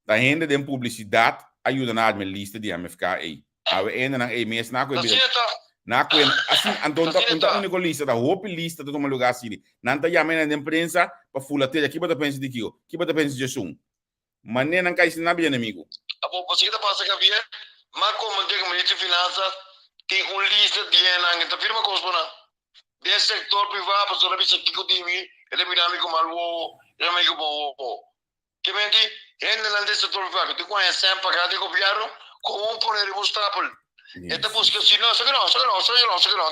ta hende den publisidat a yuda nan arma e lista di MFK ei. Awe hendenan ei mes na ku e Ta bira cierto. na ku e asin anto Ta un ta un ta cierto. uniko lista, ta hopi lista ta tuma lugar asina. Nan ta yama hende den prensa pa fula tela. Ki bo ta pensa di kiko? Ki bo ta pensa di esun? Manera nan kai sin nan bira enemigo. Abo bo sa ki ta pasa Javier? Ma como den Minister di Finanzas tin un lista di hennan e ta firma cos pa nan. Den sector priva pasobra bisa kico di mi e ta mira mi cu mal wowo e ta mira mi cu bon wowo. Ke menti hendenan den sector priva cu tin cu haña cen paga di gobierno como pone riba un stapel. E ta busca si no esaki no esaki no esaki no esaki no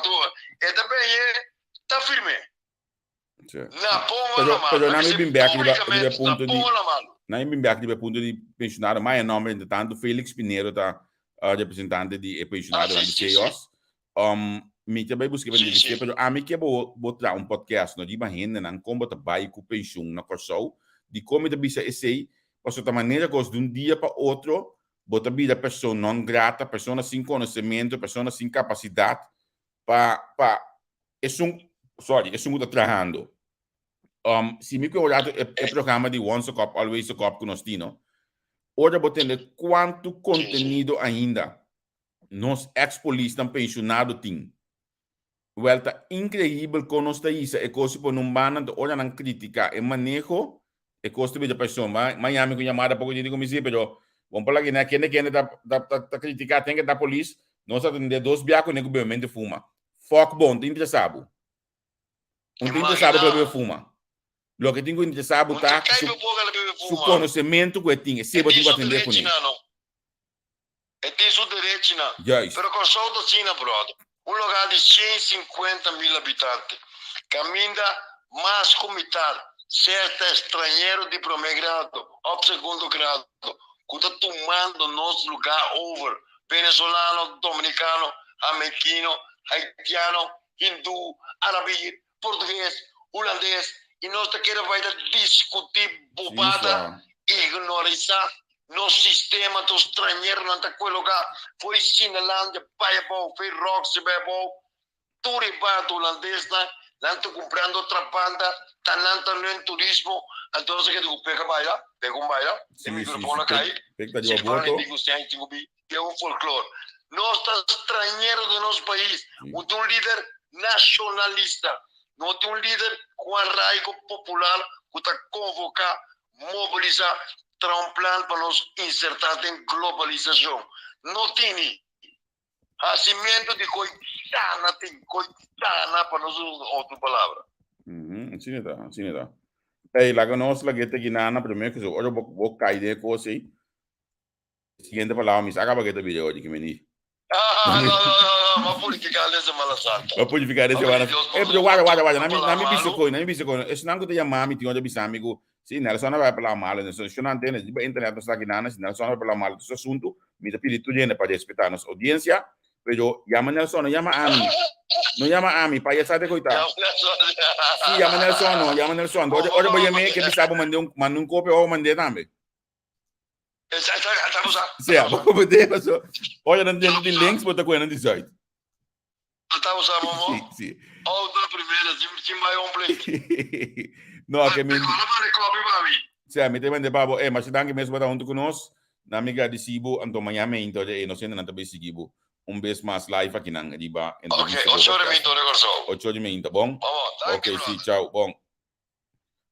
e ta benye ta firme. Na bon o Pero, na malo. pero Na na mi bisa bin bek riba, riba e públicamente, na punto di, bon o na malo. na mi bin bek riba e punto di pensionado, ma e nomber entre tanto Felix Pinero ta uh, representante di e Ah, pensionadonan sí, di sí, sí. CEOS. Um, mi ta bai buska pa Sí, entrevist'é, sí. pero ami ke bo bo traha un podcast no riba hendenan kon bo ta bai ku penshun na Kòrsou, dikon mi ta bisa esei, pasobra ta manera kos di un dia pa otro bo ta bira persona non grata, persona sin konosementu, persona sin kapasidat pa pa esun sorry esun ku ta trahando. Um, si mi ku un rato e, e programa di Once a Cop, Always a Cop ku nos tin, no? Ora bo tende kuantu kontenido ainda nos ex polisnan penshonado tin. Wel ta inkreibel kon nos ta hisa e kos por nun banda anto ora nan kritika e maneho e kos ta bira preshon. Ma ma yami ku yamada poko dje di ku mi si pero bon por laga kende kende ta ta ta ta kritika ten ke ta polis nos a tende dos bia kuné ku bebemente fuma. Fok bo, no ta interesa bo. No ta interesa bo ku e bebe fuma. Loke tin ku interesa bo ta su su konosementu ku e tin, esei bo tin ku atende kuné. E tin su derechinan. Juist. Pero Kòrsou ta asina, bròder. Un lugá di 150 mil habitante, kaminda mas ku mitar sea ta estranhero di promé grado òf segundo grado ku ta tumando nos lugá over, venezolano, dominikano, hameikino, haitiano, hindú, arabir, portugues, hulandes, i nos ta kere bai ta diskutí bobada, ignorisá Nos sistema tur stranheronan ta koloká for di Sinelandia bai abou, for di Roxy bai abou, tur e banda hulandesnan. Nan ta kumprando trabanda, ta nan ta leun turismo, anto nos a keda ku peka baila, peka un baila, e microfoon a kai, si pa di ku tin ku bi, e un folklor. Nos ta strañero den nos pais, un tin un lider nashonalista, no tin un lider ku arraigo popular ku ta konvoká, mobilisá, traha un plan pa nos insertá den globalisashon. No tini. Hasimentu di koi sana tin koi sana pa nos usa otro palabra. Mhm, asina ta, asina ta. Ey, laga nos lag'é te ginana primero que ora bo bo kai den e kos ey. Siguiente palabra mi sa kaba ke ta bira ori ki meni. Ah, no, no, no, no, ma purifiká den Semana Santa. Ma purifiká den Semana Santa. Eh, pero warda, warda, warda, na mi na mi bisa koi, na mi bisa koi. Esnan ku ta yama mi tin ora bisa mi ku si Nelson a bai palabra malo, Nelson, shon antene, riba internet nos ta ginana, si Nelson a bai palabra malo, tur su asuntu. Mi ta pidi tur hende pa respetá nos audiencia, pero yama Nelson, no yama ami. No yama ami, pa ya sa de koita. Sí, yama Nelson, no, yama Nelson. Ora, ora bo yam'é, ke bisa bo mand'é un, manda un copia o mand'é tambe. Sí, bo mand'é, paso. Ora nan dentro di links, bo ta kohe nan di Zuid. Ta usa momo? Sí, sí. Auto primera, sin, sin bai un play. No, ke mi... Ahora mande copy pa mi. Sí, mi te mande pa bo. Eh, masha danki mes bo ta hunto ku nos. Na mi gradisí bo, anto mañana meinta ora e nos hendenan ta bay sigui bo un bes mas live akinan riba Ok, Entrevista ocho Bo ora Podcast. meinta ora Kòrsou. Ocho ora meinta, bon? Momo, danki Ok, sí, brother. chao, bon.